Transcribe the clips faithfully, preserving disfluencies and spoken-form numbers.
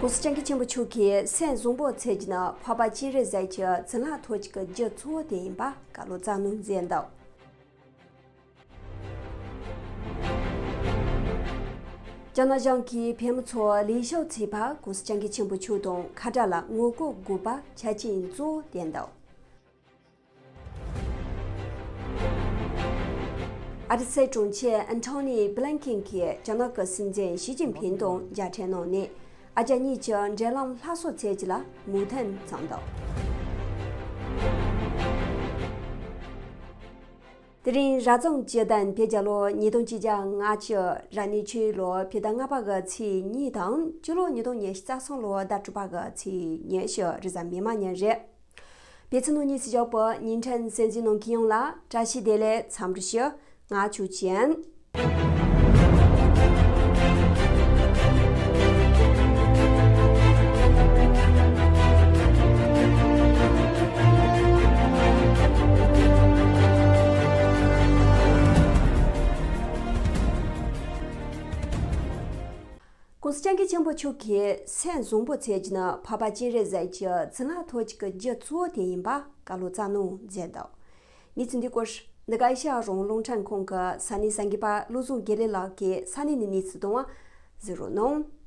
༸གོང་ས་༸སྐྱབས་མགོན་ཆེན་པོ་མཆོག་གིས་སེམས་བཟང་པོ་བྱེད་རྒྱུ་ནི་འཕགས་པ་སྤྱན་རས་གཟིགས་ཀྱི་བྱིན་རླབས་ཐོབ་རྒྱུ་གི་རྒྱུ་གཙོ་བོ་དེ་ཡིན་པ་བཀའ་སློབ་སྩལ་གནང་མཛད་འདུག་རྒྱ་ནག་གཞུང་གིས་བོད་མི་ཚོར་ལས་ཞུགས་བྱེད་པར་༸གོང་ས་༸སྐྱབས་མགོན་ཆེན་པོ་མཆོག་དང་ཁ་བྲལ་ལ་ངོ་རྒོལ་དགོས་པ་ཆ་རྐྱེན་གཙོ་བོ་བསྟན་འདུག་ཨ་རི་སྲིད་དྲུང་ཆེ་ཨན་ཐོ་ནི་བྷི་ལིན་ཀེན་གྱིས་རྒྱ་ནག་གི་སྲིད་འཛིན་ཞི་ཅིན་ཕིང་དང་མཇལ་འཕྲད་གནང་ནས། ཨ་རྒྱ་གཉིས་ཀྱི་འབྲེལ་ལམ་སླར་གསོ་བྱེད་རྒྱུ་ལ་མོས་མཐུན་བྱུང་འདུག་དེ་རིང་རབ་བྱུང་བཅུ་བདུན་བོད་རྒྱལ་ལོ་ཉིས་སྟོང་ཆིག་བརྒྱ་ལྔ་བཅུ། རབ་གནས་ཆུ་ཡོས་ལོ་བོད་ཟླ་ལྔ་པ་གི་ཚེས་གཉིས་དང་། སྤྱི་ལོ་ཉིས་སྟོང་ཉི་ཤུ་རྩ་གསུམ་ལོ་ཟླ་དྲུག་པ་གི་ཚེས་ཉི་ཤུ་རེས་གཟའ་མིག་དམར་ཉིན་རེད། བོད་ཕྱི་ནང་གཉིས་སུ་བཞུགས་པའི་བརྙན་འཕྲིན་གསན་གཟིགས་གནང་མཁན་ཡོངས་ལ་བཀྲ་ཤིས་བདེ་ལེགས། འཚམས་འདྲི་ཞུ། ང་ཆོས་ཅན། ༸གོང་ས་༸སྐྱབས་མགོན་ཆེན་པོ་མཆོག་གིས་སེམས་བཟང་པོ་བྱེད་རྒྱུ་ནི་འཕགས་པ་སྤྱན་རས་གཟིགས་ཀྱི་བྱིན་རླབས་ཐོབ་རྒྱུ་གི་རྒྱུ་གཙོ་བོ་དེ་ཡིན་པ་བཀའ་སློབ་སྩལ་གནང་མཛད་འདུག་གནས་ཚུལ་འདི་སྐོར་འདི་ག་ཨེ་ཤ་ཡ་རང་དབང་རླུང་འཕྲིན་ཁང་གི་ས་གནས་གསར་འགོད་པ་བློ་བཟང་དགེ་ལེགས་ལགས་ཀྱིས་ས་གནས་ནས་གནས་ཚུལ་བཏང་བ་གཟིགས་རོགས་གནང་།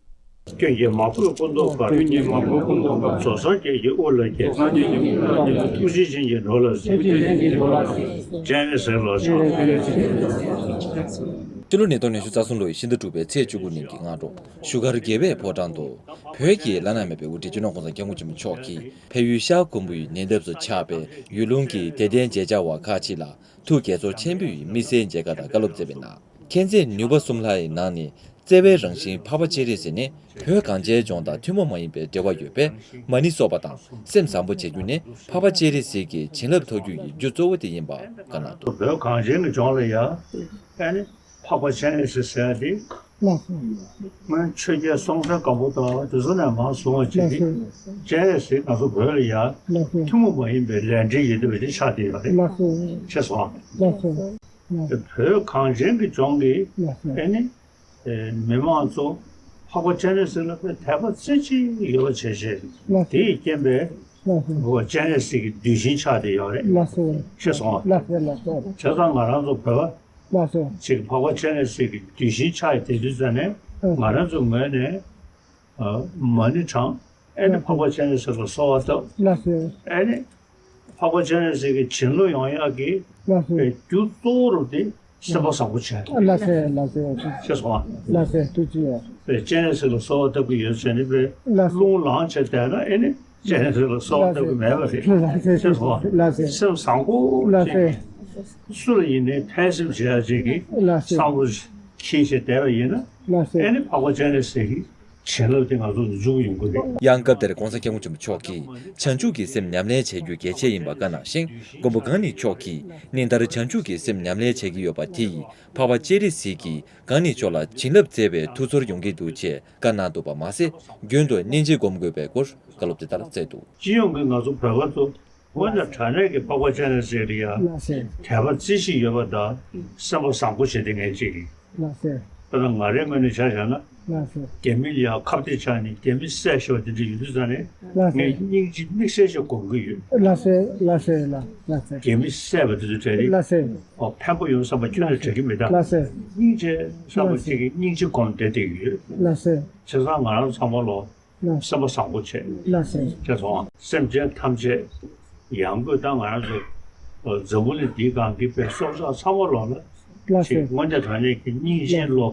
སྐྱོན་གྱིས་མ་གོས་སྐུ་མདོག་དཀར། སྐྱོན་གྱིས་མ་གོས་སྐུ་མདོག་དཀར། བཟོ་བཟང་རྒྱལ་གྱི་དབུ་ལ་སྐྱེས། བཟོ་བཟང་རྒྱལ་གྱི་དབུ་ལ་སྐྱེས། ཐུགས་རྗེ་ཅན་གྱི་འགྲོ་ལ་གཟིགས། ཐུགས་རྗེ་ཅན་གྱི་འགྲོ་ལ་གཟིགས། སྤྱན་རས་གཟིགས་ལ་ཕྱག། སྤྱི་ལོ་ཉིས་སྟོང་ཉི་ཤུ་རྩ་གསུམ་ལོའི་ཕྱི་ཟླ་དྲུག་པའི་ཚེས་བཅུ་དགུ་ཉིན་གྱི་སྔ་དྲོ། བཞུགས་སྒར་རྒྱལ་བའི་ཕོ་བྲང་དུ། བོད་ཀྱི་བླ་ན་མེད་པའི་དབུ་ཁྲིད་སྤྱི་ནོར་༸གོང་ས་༸སྐྱབས་མགོན་ཆེན་པོ་མཆོག་གིས་ཕ་ཡུལ་ཤར་ཀོང་པོའི་ཉེ་འདབས་སུ་ཆགས་པའི་ཡུལ་ལུང་གི་དད་ལྡན་མཇལ་བཅར་བ་ཁག་ཅིག་ལ་ཐུགས་དགྱེས་ཚོར་ཆེན་པོས་དམིགས་བསལ་མཇལ་ཁ་དང་བཀའ་སློབ་སྩལ་བའི་ནང་། མཁྱེན་བརྩེ་ནུས་པ་གསུམ་ལྷ་ཡི་ནང་ནས་བརྩེ་བའི་རང་བཞིན་འཕགས་པ་སྤྱན་རས་གཟིགས་ནི་བོད་གངས་ཅན་ལྗོངས་དང་ཐུན་མོང་མ་ཡིན་པའི་འབྲེལ་བ་ཡོད་པས། མ་ཎི་གསོལ་བ་དང་སེམས་བཟང་པོ་བྱེད་རྒྱུ་ནི་འཕགས་པ་སྤྱན་རས་གཟིགས་ཀྱི་བྱིན་རླབས་ཐོབ་རྒྱུ་ཡི་རྒྱུ་གཙོ་བོ་དེ་ཡིན་པ་བཀའ་གནང་འདུག་བོད་གངས་ཅན་གྱི་ལྗོངས་ལ་ཡ། ཨ་ནི་འཕགས་པ་སྤྱན་རས་གཟིགས་ཟེར་ཡ་དེ། ལགས་སོ། སྔོན་ཆོས་རྒྱལ་སྲོང་བཙན་སྒམ་པོ་དང་དེ་ཚོ་ནས་མར་བཟུང་བ་ཅིག་ལགས་སོ། སྤྱན་རས་གཟིགས་ང་ཚོ་བོད་ལ་ཡ། ལགས་སོ། ཐུན་མོང་མ་ཡིན་པའི་ལས་འབྲེལ་ཡོད་བསྡད་པ་ཅིག་ཆགས་བསྡད་ཡོད་རེད། ལགས་སོ། ཤེས་སོང་། ལགས་སོ། ལགས། བོད་གངས་ཅན་གྱི་ལྗོངས་ཀྱི། ལགས་སོ། ཨ་ནི། ཨེ། མི་མང་ཚོ་འཕགས་པ་སྤྱན་རས་གཟིགས་ལ་དཔེ་དད་པ་རྩེ་གཅིག་ཡོད་པ་བྱས་བྱས། ལགས་སོ། དེ་ཡི་རྐྱེན་པས། ལགས་སོ། འཕགས་པ་སྤྱན་རས་གཟིགས་ཀྱི་གདུལ་ཞིང་ཆགས་བསྡད་ཡོད་རེད། ལགས་སོ། ཤེས་སོང་། ལགས་སོ། ལགས་སོ། བྱས་ཙང་ང་རང་ཚོ་བོད་པ། ལགས་སོ། ཅིག་འཕགས་པ་སྤྱན་རས་གཟིགས་ཀྱི་གདུལ་ཞིང་ཆགས་ཡོད་དེ་དུས་ཙམ་ནས། ཨ། ང་རང་ཚོའི་ངོས་ནས། ཨ། མ་ཎི་བགྲང་། ཨ་ནི་འཕགས་པ་སྤྱན་རས་གཟིགས་ལ་གསོལ་བ་བཏབ། ལགས་སོ། ཨ་ནི་འཕགས་པ་སྤྱན་རས་གཟིགས་ཀྱི་བྱིན་རླབས་ཡོང་ཡག་གི། ལགས་སོ། པའི་རྒྱུ་གཙོ་བོ་རུ་དེ་སེམས་པ་བཟང་པོ་བྱས། ལགས་སོ། ལགས་སོ། ཤེས་སོང་ཨ། ལགས་སོ། ཐུགས་རྗེ་ཆེ། པའི་སྤྱན་རས་གཟིགས་ལ་གསོལ་བ་བཏབ་ཀྱི་ཡོད་ཟེར་ནས་པའི། ལགས་སོ། རླུང་ལངས་བྱས་བསྡད་ན་ཨེ་ནི། སྤྱན་རས་གཟིགས་ལ་གསོལ་བ་བཏབ་ཀྱི་མེད་པ་རེད། ལགས་སོ། ཤེས་སོང་ཨ། ལགས་སོ། སེམས་བཟང་པོ་ཅིག། ལགས་སོ། སུ་ལ་ཡིན་ནའི་ཕན་སེམས་བྱེད་ཡག་ཅིག་གི། ལགས་སོ། བསམ་བློ་འཁྱེར་བྱས་བསྡད་པ་ཡིན་ན། ལགས་སོ། ཨེ་ནི་འཕགས་པ་སྤྱན་རས་གཟིགས་ཀྱི་བྱིན་རླབས་དེ་ང་ཚོ་ལ་འཇུག་ཡོང་གི་རེད། ཡང་སྐབས་དེར་༸གོང་ས་༸སྐྱབས་མགོན་ཆེན་པོ་མཆོག་གིས་བྱང་ཆུབ་ཀྱི་སེམས་ཉམས་ལེན་བྱེད་རྒྱུ་གལ་ཆེ་ཡིན་པ་བཀའ་གནང་ཞིང་། མགོན་པོ་གང་ཉིད་མཆོག་གིས་ཉིན་ལྟར་བྱང་ཆུབ་ཀྱི་སེམས་ཉམས་ལེན་བྱེད་ཀྱི་ཡོད་པ་དེ་ཡིས་འཕགས་པ་སྤྱན་རས་གཟིགས་ཀྱིས་གང་ཉིད་མཆོག་ལ་བྱིན་རླབས་བསྩལ་བའི་ཐུགས་ཚོར་ཡོང་གི་འདུག་ཅེས་བཀའ་གནང་འདུག་པ་མ་ཟད། རྒྱུན་དུ་སྙིང་རྗེ་སྒོམ་དགོས་པའི་སྐོར་བཀའ་སློབ་དེ་ལྟར་སྩལ་འདུག་སྤྱི་ཡོངས་ཀྱི་ང་ཚོ་བོད་པ་ཚོ། དངོས་གནས་དྲང་གནས་ཀྱི་འཕགས་པ་སྤྱན་རས་གཟིགས་ལ་ཡ། ལགས་སོ། དད་པ་རྩེ་གཅིག་ཡོད་པ་དང་སེམས་པ་བཟང་པོ་བྱེད་དེ་ངས་ཅིག་ལགས་སོ། དཔེར་ན་ང་རའི་ངོས་ནས་ཆ་བཞག་ན། ལགས་སོ། རྒྱ་མི་ལ་ཡ་ཁ་གཏད་བཅག་ནས་རྒྱ་མི་བསད་ཤོག་དེ་འདྲ་ཡོད་དུས་ཙང་ནས། ལགས་སོ། ངས་སྙིང་རྗེ་དམིགས་བསལ་ཞིག་སྒོམ་གྱི་ཡོད། ལགས་སོ། ལགས་སོ། ལགས་སོ། རྒྱ་མི་བསད་པ་དེ་ཚོ་གྲས་རེད། ལགས་སོ། ཨོ་ཕན་པོ་ཡོང་བསམ་པ་ཁྱོན་ནས་དྲན་གྱི་མེད་ད། ལགས་སོ། སྙིང་རྗེ་བསམ་པ་ཅིག་གིས་སྙིང་རྗེ་སྒོམ་བསྡད་བསྡད་ཀྱི་ཡོད། ལགས་སོ། བྱས་ཙང་ང་རང་ཚང་མ་ལོ། ལགས། སེམས་པ་བཟང་པོ་བྱས། ལགས་སོ། བྱས་སོང་། སེམས་ཅན་ཐམས་ཅད་ཡང་སྒོས་ད་ང་རང་ཚོ་འཛམ་བུ་གླིང་འདིའི་སྒང་གི་པའི་སྲོག་ཆགས་ཚང་མ་ལོག་ལ། ལགས་སོ། ཅིག་དངོས་གནས་དྲང་གནས་ཀྱི་སྙིང་རྗེའི་བློ།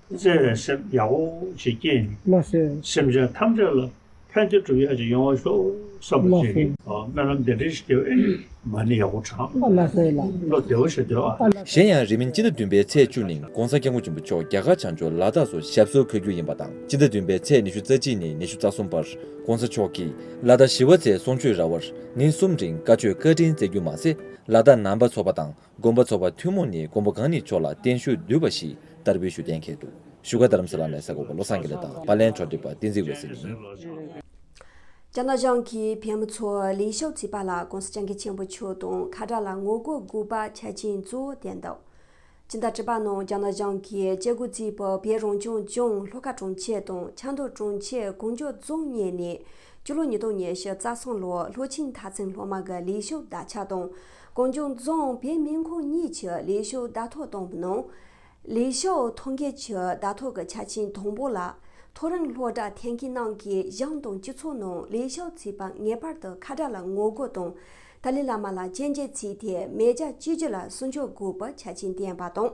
བརྩེ་བའི་སེམས་ཡག་པོ་ཞིག་སྐྱེས་ནས། ལགས་སོ། སེམས་ཅན་ཐམས་ཅད་ལ་ཕན་བདེ་སྒྲུབ་ཡག་ཅིག་ཡོང་བ་ཤོག་བསམ་པ། ལགས་སོ། ཅིག་སྨོན་ལམ་འདི་འདྲ་ཞིག་བརྒྱབ་ཨེ། མ་ཎི་ཡག་པོ་བགྲང་། ཨ་ལགས་སོ་ལགས། བློ་བདེ་བོ་ཞིག་སྡོད་ཨ། ཨ་ལགས། གཞན་ཡང་རིང་མིན་སྤྱི་ཟླ་བདུན་པའི་ཚེས་བཅུ་ཉིན་༸གོང་ས་༸སྐྱབས་མགོན་ཆེན་པོ་མཆོག་རྒྱ་གར་བྱང་ཕྱོགས་ལ་དྭགས་སུ་ཞབས་སོར་འཁོད་རྒྱུ་ཡིན་པ་དང་། སྤྱི་ཟླ་བདུན་པའི་ཚེས་ཉི་ཤུ་རྩ་གཅིག་ནས་ཉི་ཤུ་རྩ་གསུམ་བར་༸གོང་ས་མཆོག་གིས་ལ་དྭགས་ཞི་བ་འཚོའི་གསུང་ཆོས་ར་བར་ཉིན་གསུམ་རིང་བཀའ་ཆོས་བཀའ་དྲིན་སྩལ་རྒྱུ་མ་ཟད། ལ་དྭགས་ནང་པ་ཚོགས་པ་དང་དགོན་པ་ཚོགས་པ་ཐུན་མོང་ནས་མགོན་པོ་གང་ཉིད་མཆོག་ལ་བརྟན་བཞུགས་བསྡུས་པ་ཞིག་བསྟར་འབུལ་ཞུ་གཏན་འཁེལ་འདུག་བཞུགས་སྒར་རྡ་རམ་ས་ལ་ནས་གསར་འགོད་པ་བློ་བཟང་དགེ་ལེགས་དང་པར་ལེན་དྲ་འགྲེལ་པ་བསྟན་འཛིན་འོད་ཟེར་ཡིན། རྒྱ་ནག་གཞུང་གིས་བོད་མི་ཚོར་ལས་ཞུགས་བྱས་པ་ལ་༸གོང་ས་༸སྐྱབས་མགོན་ཆེན་པོ་མཆོག་དང་ཁ་བྲལ་ལ་ངོ་རྒོལ་དགོས་པ་ཆ་རྐྱེན་གཙོ་བོ་བསྟན་འདུག་སྤྱི་ཟླ་དྲུག་པ་ནང་རྒྱ་ནག་གཞུང་གིས་བཅད་བགོས་བརྩིས་པའི་བོད་རང་སྐྱོང་ལྗོངས་ལྷོ་ཁ་གྲོང་ཁྱེར་དང་ཆབ་མདོ་གྲོང་ཁྱེར་ཀོང་ཇོ་རྫོང་གཉིས་ནས་སྤྱི་ལོ་ཉིས་སྟོང་ཉི་ཤུ་རྩ་གསུམ་ལོར་ལྷོ་ཆེན་མཐའ་མཚམས་སློབ་མ་གི་ལས་ཞུགས་བརྡ་ཁྱབ་དང་ཀོང་ཇོ་རྫོང་བོད་མི་ཁང་གཉིས་ཀྱི་ལས་ཞུགས་བརྡ་ཐོ་བཏང་བའི་ནང་། ལས་ཞུགས་ཐོ་འགོད་ཀྱི་བརྡ་ཐོ་གི་ཆ་རྐྱེན་དང་པོ་ལ། མཐོ་རིམ་སློབ་གྲྭ་འཐེན་འཁྱེར་གནང་མཁན་གཞུང་དང་སྤྱི་ཚོགས་ནང་ལས་ཞུགས་བྱས་པ་ངེས་པར་དུ་ཁ་བརྡ་ལ་ངོ་རྒོལ་དང་། ཏཱ་ལའི་བླ་མ་ལ་སྐྱོན་བརྗོད་བྱས་ཏེ་མེ་སྒྱོགས་སྤྱོད་རྒྱུ་ལ་སྲུང་སྐྱོབ་དགོས་པའི་ཆ་རྐྱེན་བསྟན་པ་དང་།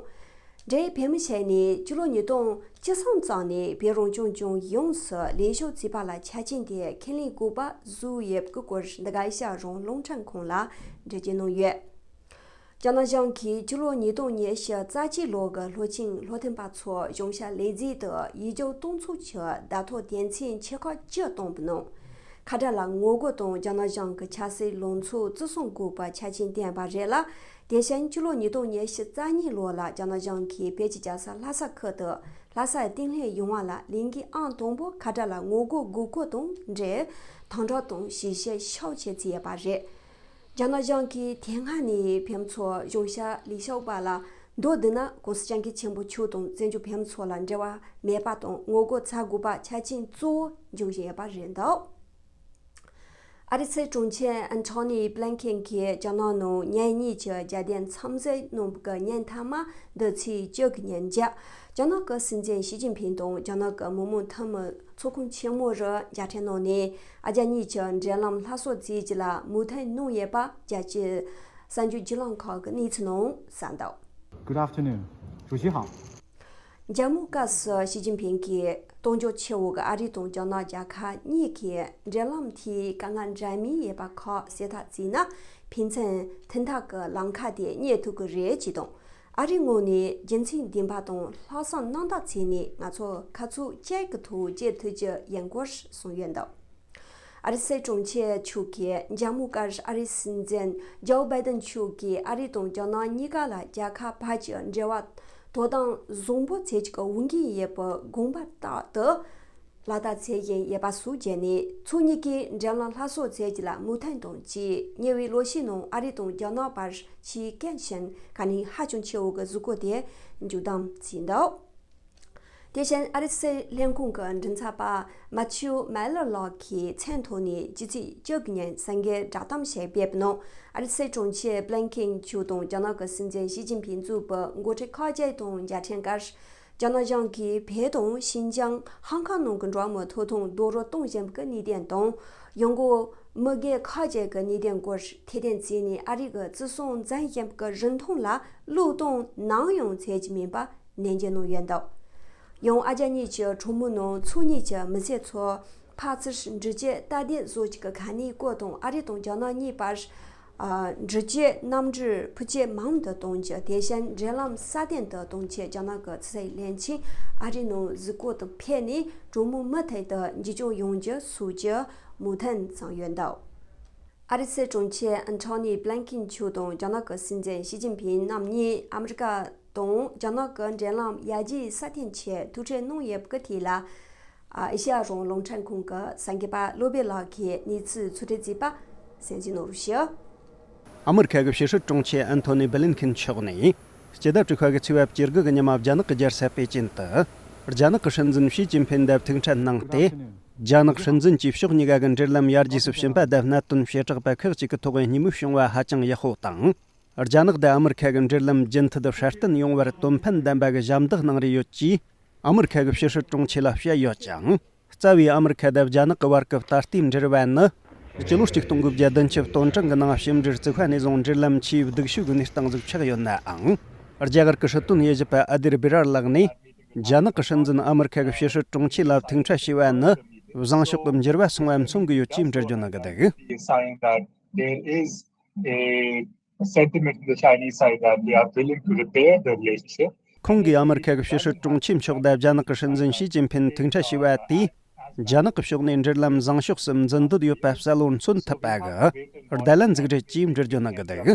འབྲེལ་ཡོད་བོད་མི་ཞིག་ནས་སྤྱི་ལོ་ཉིས་སྟོང་བཅུ་གསུམ་ཙམ་ནས་བོད་རང་སྐྱོང་ལྗོངས་ཡོངས་སུ་ལས་ཞུགས་བྱས་པ་ལ་ཆ་རྐྱེན་དེ་ཁས་ལེན་དགོས་པ་བཟོས་ཡོད་པའི་སྐོར་འདི་ག་ཨེ་ཤ་ཡ་རང་རླུང་འཕྲིན་ཁང་ལ་འགྲེལ་བརྗོད་གནང་ཡོད། རྒྱ་ནག་གཞུང་གིས་སྤྱི་ལོ་ཉིས་སྟོང་ཉི་ཤུ་རྩ་གཅིག་ལོ་གི་ལྷོ་ཆེན་ལྷོ་ཐོན་པ་ཚོ་གཞུང་ཞབས་ལས་རྫས་དུ་ཡིག་རྒྱུགས་གཏོང་ཚུལ་གྱི་བརྡ་ཐོ་དོན་ཚན་ཆེ་ཁག་བཅུ་བཏང་བའི་ནང་། ཁ་བརྡ་ལ་ངོ་རྒོལ་དང་རྒྱ་ནག་གཞུང་གི་ཆབ་སྲིད་ལངས་ཕྱོགས་བརྩི་སྲུང་དགོས་པའི་ཆ་རྐྱེན་བསྟན་པ་རེད་ལ། དེ་བཞིན་སྤྱི་ལོ་ཉིས་སྟོང་ཉི་ཤུ་རྩ་གཉིས་ལོ་ལ་རྒྱ་ནག་གཞུང་གིས་བོད་ཀྱི་རྒྱལ་ས་ལྷ་ས་ཁུལ་དུ་ལྷ་སར་བསྟི་གནས་ཡོང་བ་ལ་ལས་འགུལ་ཨང་དང་པོ་ཁ་བརྡ་ལ་ངོ་རྒོལ་དགོས་མཁོ་དང་འབྲེལ་དམ་དྲག་དང་ཞིབ་བཤེར་ཤུགས་ཆེ་བྱས་ཡོད་པ་རེད། རྒྱ་ནག་གཞུང་གིས་དེ་སྔ་ནས་བོད་མི་ཚོ་གཞུང་ཞབས་ལས་ཞུགས་པ་ལ་མདོར་བསྡུས་ན་༸གོང་ས་༸སྐྱབས་མགོན་ཆེན་པོ་མཆོག་དང་བཙན་བྱོལ་བོད་མི་ཚོ་ལ་འབྲེལ་བ་མེད་པ་དང་ངོ་རྒོལ་བྱ་དགོས་པ་ཆ་རྐྱེན་གཙོ་བོ་འཇོག་བཞིན་ཡོད་པ་རེད་འདུག་ཨ་རིའི་སྲིད་དྲུང་ཆེ་ཨན་ཐོ་ནི་བྷི་ལིན་ཁེན་གྱིས་རྒྱ་ནག་ནང་ཉིན་གཉིས་ཀྱི་རྒྱལ་དོན་འཚམས་གཟིགས་གནང་བའི་ཉིན་མཐའ་མ་འདི་ཚེས་བཅུ་གི་ཉིན་རྒྱ་རྒྱ་ནག་གི་སྲིད་འཛིན་ཞི་ཅིན་ཕིང་དང་རྒྱ་ནག་གི་མི་དམངས་འཐུས་མི་ཚོགས་ཁང་ཆེན་མོ་རུ་མཇལ་འཕྲད་གནང་ནས་ཨ་རྒྱ་གཉིས་ཀྱི་འབྲེལ་ལམ་སླར་གསོ་བྱེད་རྒྱུ་ལ་མོས་མཐུན་གནང་ཡོད་པ་རྒྱལ་སྤྱིའི་གསར་འགྱུར་བརྒྱུད་ལམ་ཁག་གི་གནས་ཚུལ་ནང་གསལ་འདུག Good afternoon. 主席好。 མཇལ་མོ་སྐབས་སུ་ཞི་ཅིན་ཕིང་གིས་སྟོབས་འབྱོར་ཆེ་བོ་གི་ཨ་རི་དང་རྒྱ་ནག་རྒྱལ་ཁབ་གཉིས་ཀྱི་འབྲེལ་ལམ་དེའི་དཀའ་ངལ་འདྲ་མིན་ཡོད་པ་ཁག་གསལ་ཐག་བྱས་ན་ཕན་ཚུན་མཐུན་ཐབས་ཀྱི་ལམ་ཁ་དེ་རྙེད་ཐུབ་ཀྱི་རེད་ཅེས་དང་། ཨ་རིའི་ངོས་ནས་རྒྱུ་མཚན་ལྡན་པ་དང་ལྷག་བསམ་རྣམ་དག་བྱས་ནས་ང་ཚོ་ཁ་ཕྱོགས་གཅིག་གི་ཐོག་བྱེད་ཐུབ་རྒྱུ་ཡིན་སྐོར་གསུངས་ཡོད་འདུག་ཨ་རིའི་སྲིད་དྲུང་ཆེ་མཆོག་གིས་མཇལ་མོ་སྐབས་ཨ་རིའི་སྲིད་འཛིན་ཇོ་བྷའི་ཏན་མཆོག་གིས་ཨ་རི་དང་རྒྱ་ནག་གཉིས་ཀ་ལ་རྒྱལ་ཁབ་བར་གྱི་འབྲེལ་བ་དོ་དམ་བཟང་པོ་བྱེད་ཀྱི་འོས་འགན་ཡོད་པའི་དགོངས་པ་རྟག་ཏུ་ལག་བསྟར་བྱེད་བཞིན་ཡོད་པ་སོགས་བརྗོད་ནས། ཕྱོགས་གཉིས་ཀས་འབྲེལ་ལམ་སླར་གསོ་བྱེད་རྒྱུ་ལ་མོས་མཐུན་དང་བཅས། ཉེ་བའི་ལོ་ཤས་ནང་ཨ་རི་དང་རྒྱ་ནག་བར་ཆེས་གལ་ཆེན་དཀའ་གནད་ཧ་ཅང་ཆེ་བོ་གི་གཟིགས་སྐོར་དེ་མཇུག་བསྡོམས་བྱས་འདུག་དེ་བཞིན་ཨ་རིའི་སྲིད་བློན་ཁང་གི་མགྲིན་ཚབ་པ་མ་ཐིའུ་མེ་ལར་ལགས་ཀྱིས་མཚན་ཐོག་ནས་ཕྱི་ཚེས་བཅུ་དགུ་ཉིན་གསར་འགོད་བསྒྲགས་གཏམ་ཞིག་སྤེལ་བའི་ནང་། ཨ་རིའི་སྲིད་དྲུང་ཆེ་བྷི་ལིན་ཁེན་མཆོག་དང་རྒྱ་ནག་གི་སྲིད་འཛིན་ཞི་ཅིན་ཕིང་གཙོས་པའི་འགོ་ཁྲིད་ཁག་ཅིག་དང་མཇལ་འཕྲད་སྐབས། རྒྱ་ནག་གཞུང་གིས་བོད་དང་ཤིན་ཅང་ཧང་ཀང་ནང་གི་འགྲོ་བ་མིའི་ཐོབ་ཐང་རྡོག་རོལ་གཏོང་བཞིན་པའི་གནད་དོན་དང་། ཡང་སྒོས་མི་སྒེར་ཁག་ཅིག་གི་གནད་དོན་སྐོར་ཐེར་འདོན་བྱས་ནས་ཨ་རི་གི་བརྩི་སྲུང་མཛད་བཞིན་པའི་རིན་ཐང་ལ་བློས་གཏོང་ནམ་ཡང་བྱེད་ཀྱི་མིན་པ་ནན་བརྗོད་གནང་ཡོད་འདུག་ཡང་ཨ་རྒྱ་གཉིས་ཀྱི་གྲོས་མོལ་ནང་ཕྱོགས་གཉིས་ཀྱི་མི་སེར་ཚོ་ཕར་ཚུར་འགྲུལ་སྐྱོད་སྟབས་བདེ་བཟོ་རྒྱུ་གི་གལ་གནད་སྐོར་དང་ཨ་རི་དང་རྒྱ་ནག་གཉིས་བར་འགྲུལ་སྐྱོད་གནམ་གྲུ་འཕུར་སྐྱོད་མང་དུ་གཏོང་རྒྱུ། དེ་བཞིན་འབྲེལ་ལམ་སྲ་བརྟན་དུ་གཏོང་ཆེད་རྒྱ་ནག་གི་ཕྱི་སྲིད་བློན་ཆེན་ཨ་རི་ནང་གཟིགས་སྐོར་དུ་ཕེབས་ནས་གྲོས་མོལ་མུ་མཐུད་དུ་མཇུག་སྐྱོང་ཡོང་རྒྱུ་སོགས་ཀྱི་མོས་མཐུན་བྱུང་ཡོད་འདུག་ཨ་རིའི་སྲིད་དྲུང་ཆེ་ཨན་ཐོ་ནི་བྷི་ལིན་ཁིན་མཆོག་དང་རྒྱ་ནག་གི་སྲིད་འཛིན་ཞི་ཅིན་ཕིང་རྣམ་གཉིས་ཨ་མི་རི་ཀ་དང་རྒྱ་ནག་གི་འབྲེལ་ལམ་ཡར་རྒྱས་སྲ་བརྟན་ཆེད་ཐུག་འཕྲད་གནང་ཡོད་པའི་ཐད་ལ། ཨེ་ཤེ་ཡ་རང་དབང་རླུང་འཕྲིན་ཁང་གི་གསར་འགོད་པ་བློ་བྷེ་ལགས་ཀྱིས་གནས་ཚུལ་ཕྱོགས་སྒྲིག་བྱས་པ་གསན་གཟིགས་གནང་རོགས་ཞུ། ཨ་མི་རི་ཁ་གི་ཕྱི་སྲིད་དྲུང་ཆེ་ཨན་ཐོ་ནི་བྷི་ལིན་ཁིན་མཆོག་ནས་སྤྱི་ཟླ་དྲུག་པ་གི་ཚེས་པ་བཅུ་དགུ་གི་ཉི་མ་རྒྱ་ནག་གི་རྒྱལ་ས་པེ་ཅིན་དུ་རྒྱ་ནག་གི་སྲིད་འཛིན་ཞི་ཅིན་ཕིན་དང་ཐུག་འཕྲད་གནང་སྟེ། རྒྱ་ནག་སྲིད་འཛིན་གྱིས་ཕྱོགས་གཉིས་ཀ་གི་འབྲེལ་ལམ་ཡར་རྒྱས་སུ་ཕྱིན་པ་དང་གནད་དོན་བྱེ་བྲག་པ་ཁག་ཅིག་གི་ཐོག་གཉིས་མོས་བྱུང་བ་ཧ་ཅང་ཡག་པོ་དང་། རྒྱ་ནག་དང་ཨ་མི་རི་ཁ་གི་འབྲེལ་ལམ་རྒྱུན་མཐུད་སྲ་བརྟན་ཡོང་བར་དོན་ཕན་ལྡན་པ་གི་ཞབས་འདེགས་གནང་རེ་ཡོད་ཅེས་ཨ་མི་རི་ཁ་གི་ཕྱི་སྲིད་དྲུང་ཆེ་ལ་བཤད་ཡོད་ཅིང་། རྩ་བའི་ཨ་མི་རི་ཁ་དང་རྒྱ་ནག་གི་བར་གྱི་ད་ལྟའི་འབྲེལ་བ་ནི། སྤྱི་ལོ་གཅིག་སྟོང་དགུ་བརྒྱ་བདུན་ཅུ་སྟོང་གྲངས་ཀྱི་ནང་ཕྱི་འབྲེལ་བརྩི་བ་ནས་བཟུང་འབྲེལ་ལམ་ཆེས་སྡུག་ཤོས་ཀྱི་གནས་སྟངས་ཟིག་ཆགས་ཡོད་ནའང་། རྒྱ་གར་གྱི་སྲིད་དོན་དབྱེ་ཞིབ་པ་ཨ་དིར་བི་རར་ལགས་ནས། རྒྱ་ནག་གི་སྲིད་འཛིན་ཨ་མི་རི་ཁ་གི་ཕྱི་སྲིད་དྲུང་ཆེ་ལ་ཐུག་འཕྲད་བྱས་པ་ནི། བཟང་ཕྱོགས་ཀྱི་འགྱུར་བ་སོང་བ་མཚོན་གྱི་ཡོད་ཅེས་འགྲེལ་བརྗོད་གནང་གི་འདུག Saying that there is a sentiment in the Chinese side that they are willing to repair the relationship. ཁོང་གིས་ཨ་མི་རི་ཁ་གི་ཕྱི་སྲིད་དྲུང་ཆེ་མཆོག་དང་རྒྱ་ནག་གི་སྲིད་འཛིན་ཞི་ཅིན་ཕིན་ཐུག་འཕྲད་བྱས་པ་དེས། རྒྱ་ནག་གི་ཕྱོགས་ནས་འབྲེལ་ལམ་བཟང་ཕྱོགས་སུ་འཛིན་འདོད་ཡོད་པ་གསལ་བོ་མཚོན་ཐུབ་པ་གི་རྡ་ལན་ཟིག་རེད་ཅེས་འགྲེལ་བརྗོད་གནང་གི་འདུག་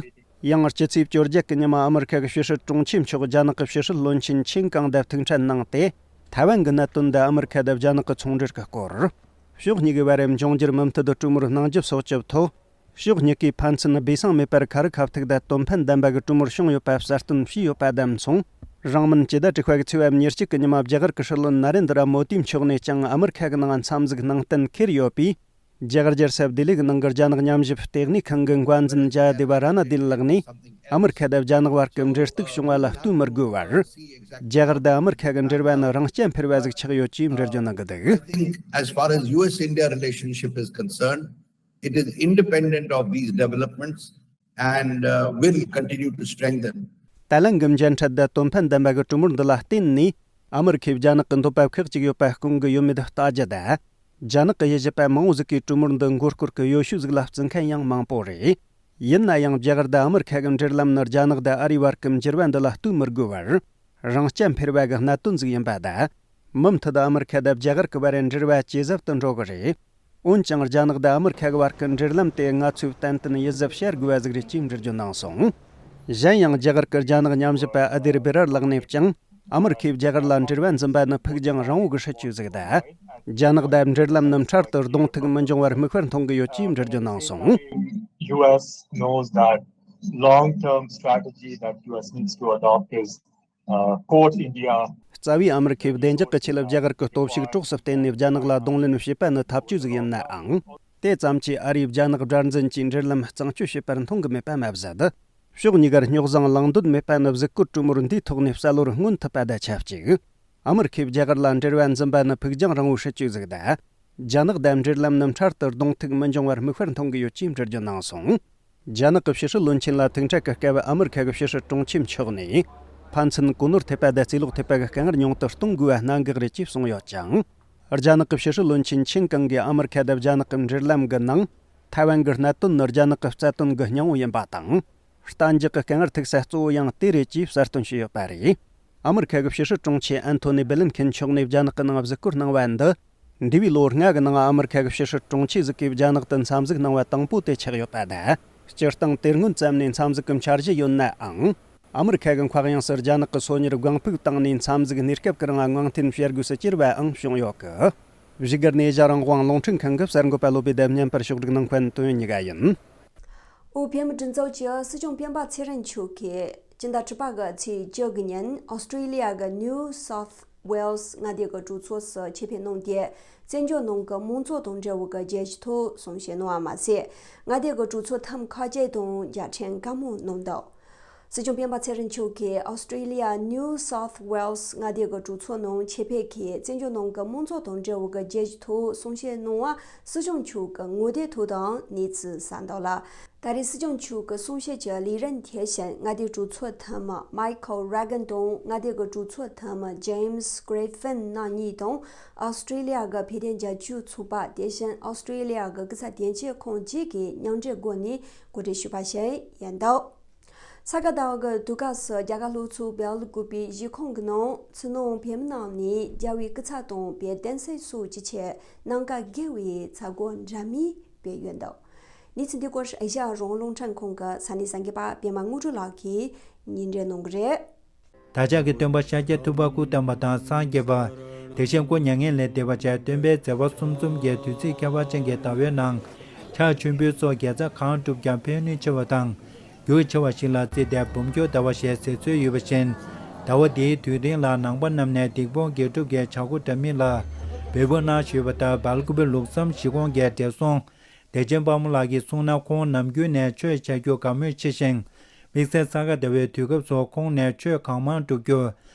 ཡང་སྤྱི་ཚེས་བཅོ་བརྒྱད་ཀྱི་ཉི་མ་ཨ་མི་རི་ཁ་གི་ཕྱི་སྲིད་དྲུང་ཆེ་མཆོག་རྒྱ་ནག་གི་ཕྱི་སྲིད་བློན་ཆེན་ཆིན་ཀང་དང་ཐུག་འཕྲད་གནང་སྟེ། ཐའེ་ཝན་གྱི་གནད་དོན་དང་ཨ་མི་རི་ཁ་དང་རྒྱ་ནག་གི་ཚོང་འབྲེལ་གྱི་སྐོར། ཕྱོགས་གཉིས་ཀྱི་བར་འབྱུང་འགྱུར་མུ་མཐུད་དུ་གྲོས་མོལ་གནང་རྒྱུ་སོགས་ཀྱི་ཐོག་ཕྱོགས་གཉིས་ཀས་ཕན་ཚུན་སྦས་གསང་མེད་པར་ཁ་རི་ཁ་ཐུག་དང་དོན་ཕན་ལྡན་པ་གི་གྲོས་མོལ་བྱུང་ཡོད་པ་གསལ་སྟོན་བྱས་ཡོད་པ་དང་མཚུངས། རིང་མིན་སྤྱི་ཟླ་དྲུག་པ་གི་ཚེས་པ་ཉེར་གཅིག་གི་ཉི་མ་རྒྱ་གར་གྱི་སྲིད་བློན་ནཱ་རེན་དྲ་མོ་དིའི་མཆོག་ནས་ཀྱང་ཨ་མི་རི་ཁ་གི་ནང་འཚམས་གཟིགས་གནང་གཏན་འཁེལ་ཡོད་པས། རྒྱ་གར་རྒྱལ་ས་ལྡི་ལི་གི་ནང་གི་རྒྱ་ནག་ཉམས་ཞིབ་ལྟེ་གནས་ཁང་གི་འགོ་འཛིན་ཇཱ་དེ་བ་ར་ན་དིན་ལགས་ནས་ཨ་མི་རི་ཁ་དང་རྒྱ་ནག་བར་གྱི་འབྲེལ་གཏུག་བྱུང་བ་ལ་ལྟོས་མི་དགོས་པར། རྒྱ་གར་དང་ཨ་མི་རི་ཁ་གི་འབྲེལ་བ་ནི་རང་རྐྱ་འཕེར་བ་ཟིག་ཆགས་ཡོད་ཅེས་འགྲེལ་བརྗོད་གནང་གི་འདུག། I think as far as U S India relationship is concerned, it is independent of these developments and uh, will continue to strengthen. ད་ལན་གྱི་མཇལ་འཕྲད་དང་དོན་ཕན་ལྡན་པ་གི་གྲོས་མོལ་འདི་ལ་བརྟེན་ནས། ཨ་མི་རི་ཁས་རྒྱ་ནག་གི་འདོད་པ་ཁག་ཅིག་ཡོད་པ་སྐོང་གི་ཡོད་མེད་ལྟ་རྒྱུ་དང་། རྒྱ་ནག་གི་དབྱེ་ཞིབ་པ་མང་བོ་ཟིག་གིས་གྲོས་མོལ་འདི་མགོ་སྐོར་གྱི་ཡོ་ཤུལ་ཟིག་ལ་བརྩི་མཁན་ཡང་མང་པོ་རེད། ཡིན་ན་ཡང་རྒྱ་གར་དང་ཨ་མི་རི་ཁ་གི་འབྲེལ་ལམ་ནི་རྒྱ་ནག་དང་ཨ་རིའི་བར་གྱི་འགྱུར་བ་འདི་ལ་ལྟོས་མི་དགོས་པར། རང་རྐྱ་འཕེར་བ་གི་གནད་དོན་ཟིག་ཡིན་པ་དང་། མུ་མཐུད་ཨ་མི་རི་ཁ་དང་རྒྱ་གར་གྱི་བར་འབྲེལ་བ་ཇེ་ཟབ་ཏུ་འགྲོ་གི་རེད། འོན་ཀྱང་རྒྱ་ནག་དང་ཨ་མི་རི་ཁ་གི་བར་གྱི་འབྲེལ་ལམ་དེ་ང་ཚོས་ཏན་ཏན་ཡིད་གཟབ་བྱ་དགོས་པ་ཟིག་རེད་ཅེས་འགྲེལ་བརྗོད་གནང་སོང་། གཞན་ཡང་རྒྱ་གར་གྱི་རྒྱ་ནག་ཉམས་ཞིབ་པ་ཨ་དིར་བི་རར་ལགས་ནས་ཀྱང་ཨ་མི་རི་ཁས་རྒྱ་གར་ལ་འབྲེལ་བ་འཛིན་པ་ནི་ཕུགས་རྒྱང་རིང་བོ་གི་སྲིད་ཇུས་ཟིག་དང་། རྒྱ་ནག་དང་འབྲེལ་ལམ་ནི་འཕྲལ་དུ་གདོང་ཐུག་མི་འབྱུང་བར་དམིགས་པར་མཐོང་གི་ཡོད་ཅེས་འགྲེལ་བརྗོད་གནང་སོང་། U S knows that long-term strategy that U S needs to adopt is uh, court India. རྩ་བའི་ཨ་མི་རི་ཁས་བདེ་འཇགས་ཀྱི་ཆེད་རྒྱ་གར་གྱི་སྟོབས་ཤུགས་གྲོགས་སུ་བརྟེན་ནས་རྒྱ་ནག་ལ་གདོང་ལེན་བྱེད་པ་ནི་ཐབས་ཇུས་ཟིག་ཡིན་ནའང་། དེ་ཙམ་གྱིས་ཨ་རིས་རྒྱ་ནག་དགྲར་འཛིན་གྱི་འབྲེལ་ལམ་གཙང་སྐྱོང་བྱེད་པར་མཐོང་གི་མེད་པ་མ་ཟད། ཕྱོགས་གཉིས་ཀར་རྙོག་བཟང་བསླང་འདོད་མེད་པ་ནི་གཟིགས་སྐོར་གྲོས་མོལ་འདིའི་ཐོག་ནས་གསལ་བོར་མངོན་ཐུབ་པ་དང་ཆབས་ཅིག་ཨ་མི་རི་ཁས་རྒྱ་གར་ལ་འབྲེལ་བ་འཛིན་པ་ནི་ཕུགས་རྒྱང་རིང་བོའི་སྲིད་ཇུས་ཟིག་དང་། རྒྱ་ནག་དང་འབྲེལ་ལམ་ནི་འཕྲལ་དུ་གདོང་ཐུག་མི་འབྱུང་བར་དམིགས་པར་མཐོང་གི་ཡོད་ཅེས་འགྲེལ་བརྗོད་གནང་སོང་། རྒྱ་ནག་གི་ཕྱི་སྲིད་བློན་ཆེན་ལ་ཐུག་འཕྲད་ཀྱི་སྐབས་ཨ་མི་རི་ཁ་གི་ཕྱི་སྲིད་དྲུང་ཆེ་མཆོག་ནས། ཕན་ཚུན་གོ་ནོར་ཐེབས་པ་དང་རྩིས་ལོག་ཐེབས་པ་གི་དཀའ་ངལ་ཉུང་དུ་གཏོང་དགོས་པ་གནད་འགག་རེད་ཅེས་གསུངས་ཡོད་ཅིང་། རྒྱ་ནག་གི་ཕྱི་སྲིད་བློན་ཆེན་ཆིན་ཀང་གིས་ཨ་མི་རི་ཁ་དང་རྒྱ་ནག་གི་འབྲེལ་ལམ་གྱི་ནང་། ཐའེ་ཝན་གྱི་གནད་དོན་ནི་རྒྱ་ནག་གི་རྩ་དོན་གྱི་སྙིང་བོ་ཡིན་པ་དང་། གཏན་འཇགས་ཀྱི་དཀའ་ངལ་ཐུག་ས་གཙོ་བོ་ཡང་དེ་རེད་ཅེས་གསལ་སྟོན་བྱས་ཡོད་པ་རེད། ཨ་མི་རི་ཁ་གི་ཕྱི་སྲིད་དྲུང་ཆེ་ཨན་ཐོ་ནི་བྷི་ལིན་ཁེན་མཆོག་ནས་རྒྱ་ནག་གི་ནང་གཟིགས་སྐོར་གནང་བ་འདི། འདས་པའི་ལོ་ལྔ་གི་ནང་ཨ་མི་རི་ཁ་གི་ཕྱི་སྲིད་དྲུང་ཆེ་ཟིག་གིས་རྒྱ་ནག་ཏུ་འཚམས་གཟིགས་གནང་བ་དང་པོ་དེ་ཆགས་ཡོད་པ་དང་། སྤྱིར་བཏང་དེ་སྔོན་ཙམ་ནས་འཚམས་གཟིགས་ཀྱི་འཆར་གཞི་ཡོད་ནའང་། ཨ་མི་རི་ཁ་གི་མཁའ་དབྱིངས་སུ་རྒྱ་ནག་གི་སོ་ཉར་སྒང་ཕུག་བཏང་ནས་འཚམས་གཟིགས་གནས་སྐབས་ཀྱི་རིང་ངང་འཐེན་བྱ་དགོས་སུ་གྱུར་བའང་བྱུང་ཡོད་གི། བཞུགས་སྒར་ནས་ཨེ་ཤ་ཡ་རང་དབང་རླུང་འཕྲིན་ཁང་གི་གསར་འགོད་པ་བློ་བྷེ་དང་བརྙན་པར་ཕྱོགས་སྒྲིག་གནང་མཁན་དོན་གཉིས་ཀ་ཡིན། ཨུ་བྷེ་མི་གྲོས་ཚོགས་ཀྱི་སྲིད་སྐྱོང་སྤེན་པ་ཚེ་རིང་མཆོག་གིས་སྤྱི་ཟླ་དྲུག་པ་གི་ཚེས་བཅུ་དགུ་ཉིན་ཨོ་སི་ཀྲི་ལི་ཡ་གི་ནིའུ་སའོཐ་ཝེལ་སི་མངའ་སྡེ་གི་གྲོས་ཚོགས་སུ་ཆེད་ཕེབས་གནང་སྟེ། བཙན་བྱོལ་ནང་གི་མང་ཚོགས་དང་འབྲེལ་བའི་རྒྱལ་སྤྱིའི་ཐོག་གསུང་བཤད་གནང་བ་མ་ཟད། མངའ་སྡེ་གི་གྲོས་ཚོགས་ཐེངས་ཁ་ཤས་དང་རྒྱལ་ཕྲན་བཀའ་མོལ་གནང་འདུག། སྲིད་སྐྱོང་སྤེན་པ་ཚེ་རིང་མཆོག་གིས་ཨོ་སི་ཀྲི་ལི་ཡ་ནིའུ་སའོཐ་ཝེལ་སི་མངའ་སྡེ་གི་གྲོས་ཚོགས་ནང་ཆེད་ཕེབས་ཀྱིས་བཙན་བྱོལ་ནང་གི་མང་ཚོགས་དང་འབྲེལ་བའི་རྒྱལ་སྤྱིའི་ཐོག་གསུང་བཤད་གནང་བ་སྲིད་སྐྱོང་མཆོག་གི་ངོ་དེབ་ཐོག་དང་གནས་ཚུལ་གསལ་འདུག་ལ། ད་རེས་སྲིད་སྐྱོང་མཆོག་གི་གསུང་བཤད་ཀྱི་ལས་རིམ་དེ་བཞིན་མངའ་སྡེའི་གྲོས་ཚོགས་འཐུས་མི་མའི་ཁལ་རེ་གན་དང་མངའ་སྡེ་གི་གྲོས་ཚོགས་འཐུས་མི་ཇེམ་སི་གྷི་རི་ཕིན་རྣམ་གཉིས་དང་ཨོ་སི་ཀྲི་ལི་ཡ་གི་བོད་དོན་རྒྱབ་སྐྱོར་ཚོགས་པ་དེ་བཞིན་ཨོ་སི་ཀྲི་ལི་ཡ་གི་སྐུ་ཚབ་དོན་གཅོད་ཁང་བཅས་ཀྱིས་མཉམ་འབྲེལ་སྒོ་ནས་གོ་སྒྲིག་ཞུས་པ་ཞིག་ཡིན་འདུག། ས་ག་ཟླ་བ་གི་དུས་སྐབས་སུ་རྒྱ་གར་ལྷོ་ཕྱོགས་སྦེལ་ཀོབ་པའི་གཞིས་ཁོངས་ཀྱི་ནང་ཕྱི་ནང་བོད་མི་རྣམས་ནས་རྒྱལ་བའི་སྐུ་ཚབ་དང་བོད་བསྟན་སྲིད་སོགས་ཀྱི་ཆེད་གནམ་གང་སྒེར་བའི་ཚ་གོ་འདྲ་མིན་སྤེལ་ཡོད་འདུག། གནས་ཚུལ་འདི་སྐོར་ཨེ་ཤ་ཡ་རང་དབང་རླུང་འཕྲིན་ཁང་གི་ས་གནས་གསར་འགོད་པ་པད་མ་དངོས་གྲུབ་ལགས་ཀྱིས་སྙན་སྒྲོན་གནང་གི་རེད། བདག་ཅག་གི་སྟོན་པ་ཤཱཀྱ་ཐུབ་པ་སྐུ་བལྟམས་པ་དང་སངས་རྒྱས་པ། དེ་བཞིན་སྐུ་མྱ་ངན་ལས་འདས་པར་བཅས་སྟོན་པའི་མཛད་པ་གསུམ་འཛོམས་ཀྱི་དུས་ཚིགས་ཁྱད་པར་ཅན་གྱི་ཟླ་བའི་ནང་། ཕྱག་མཆོད་འབུལ་སོགས་དགེ་རྩ་གང་བསྒྲུབས་ཀྱང་ཕན་ནུས་ཆེ་བ་དང་། རྒྱུ་ཆེ་བ་ཞིག་ལ་བརྩིས་ཏེ་འབུམ་འགྱུར་ཟླ་བ་ཞེས་ཟེར་སྲོལ་ཡོད་པ་བཞིན། ཟླ་བ་འདིའི་དུས་སྟེང་ལ་ནང་པ་རྣམས་ནས་སྡིག་སྤོང་དགེ་སྒྲུབ་ཀྱི་བྱ་སྒོ་འདྲ་མིན་ལ་འབད་འབུངས་གནང་བཞིན་ཡོད་པ་ལྟར་སྦེལ་ཀོབ་པའི་ལུགས་བསམ་གཞིས་ཁོངས་ཀྱི་བགྲེས་སོང་བདེ་ཆེན་དཔལ་མོ་ལགས་ཀྱིས་གསུངས་ན། ཁོང་ནམ་རྒྱུན་ནས་ཆོས་བྱ་རྒྱུར་དགའ་མོས་ཆེ་ཞིང་། དམིགས་བསལ་ས་ག་ཟླ་བའི་དུས་སྐབས་སུ་ཁོང་ནས་ཆོས་གང་མང་སྒྲུབ་རྒྱུར་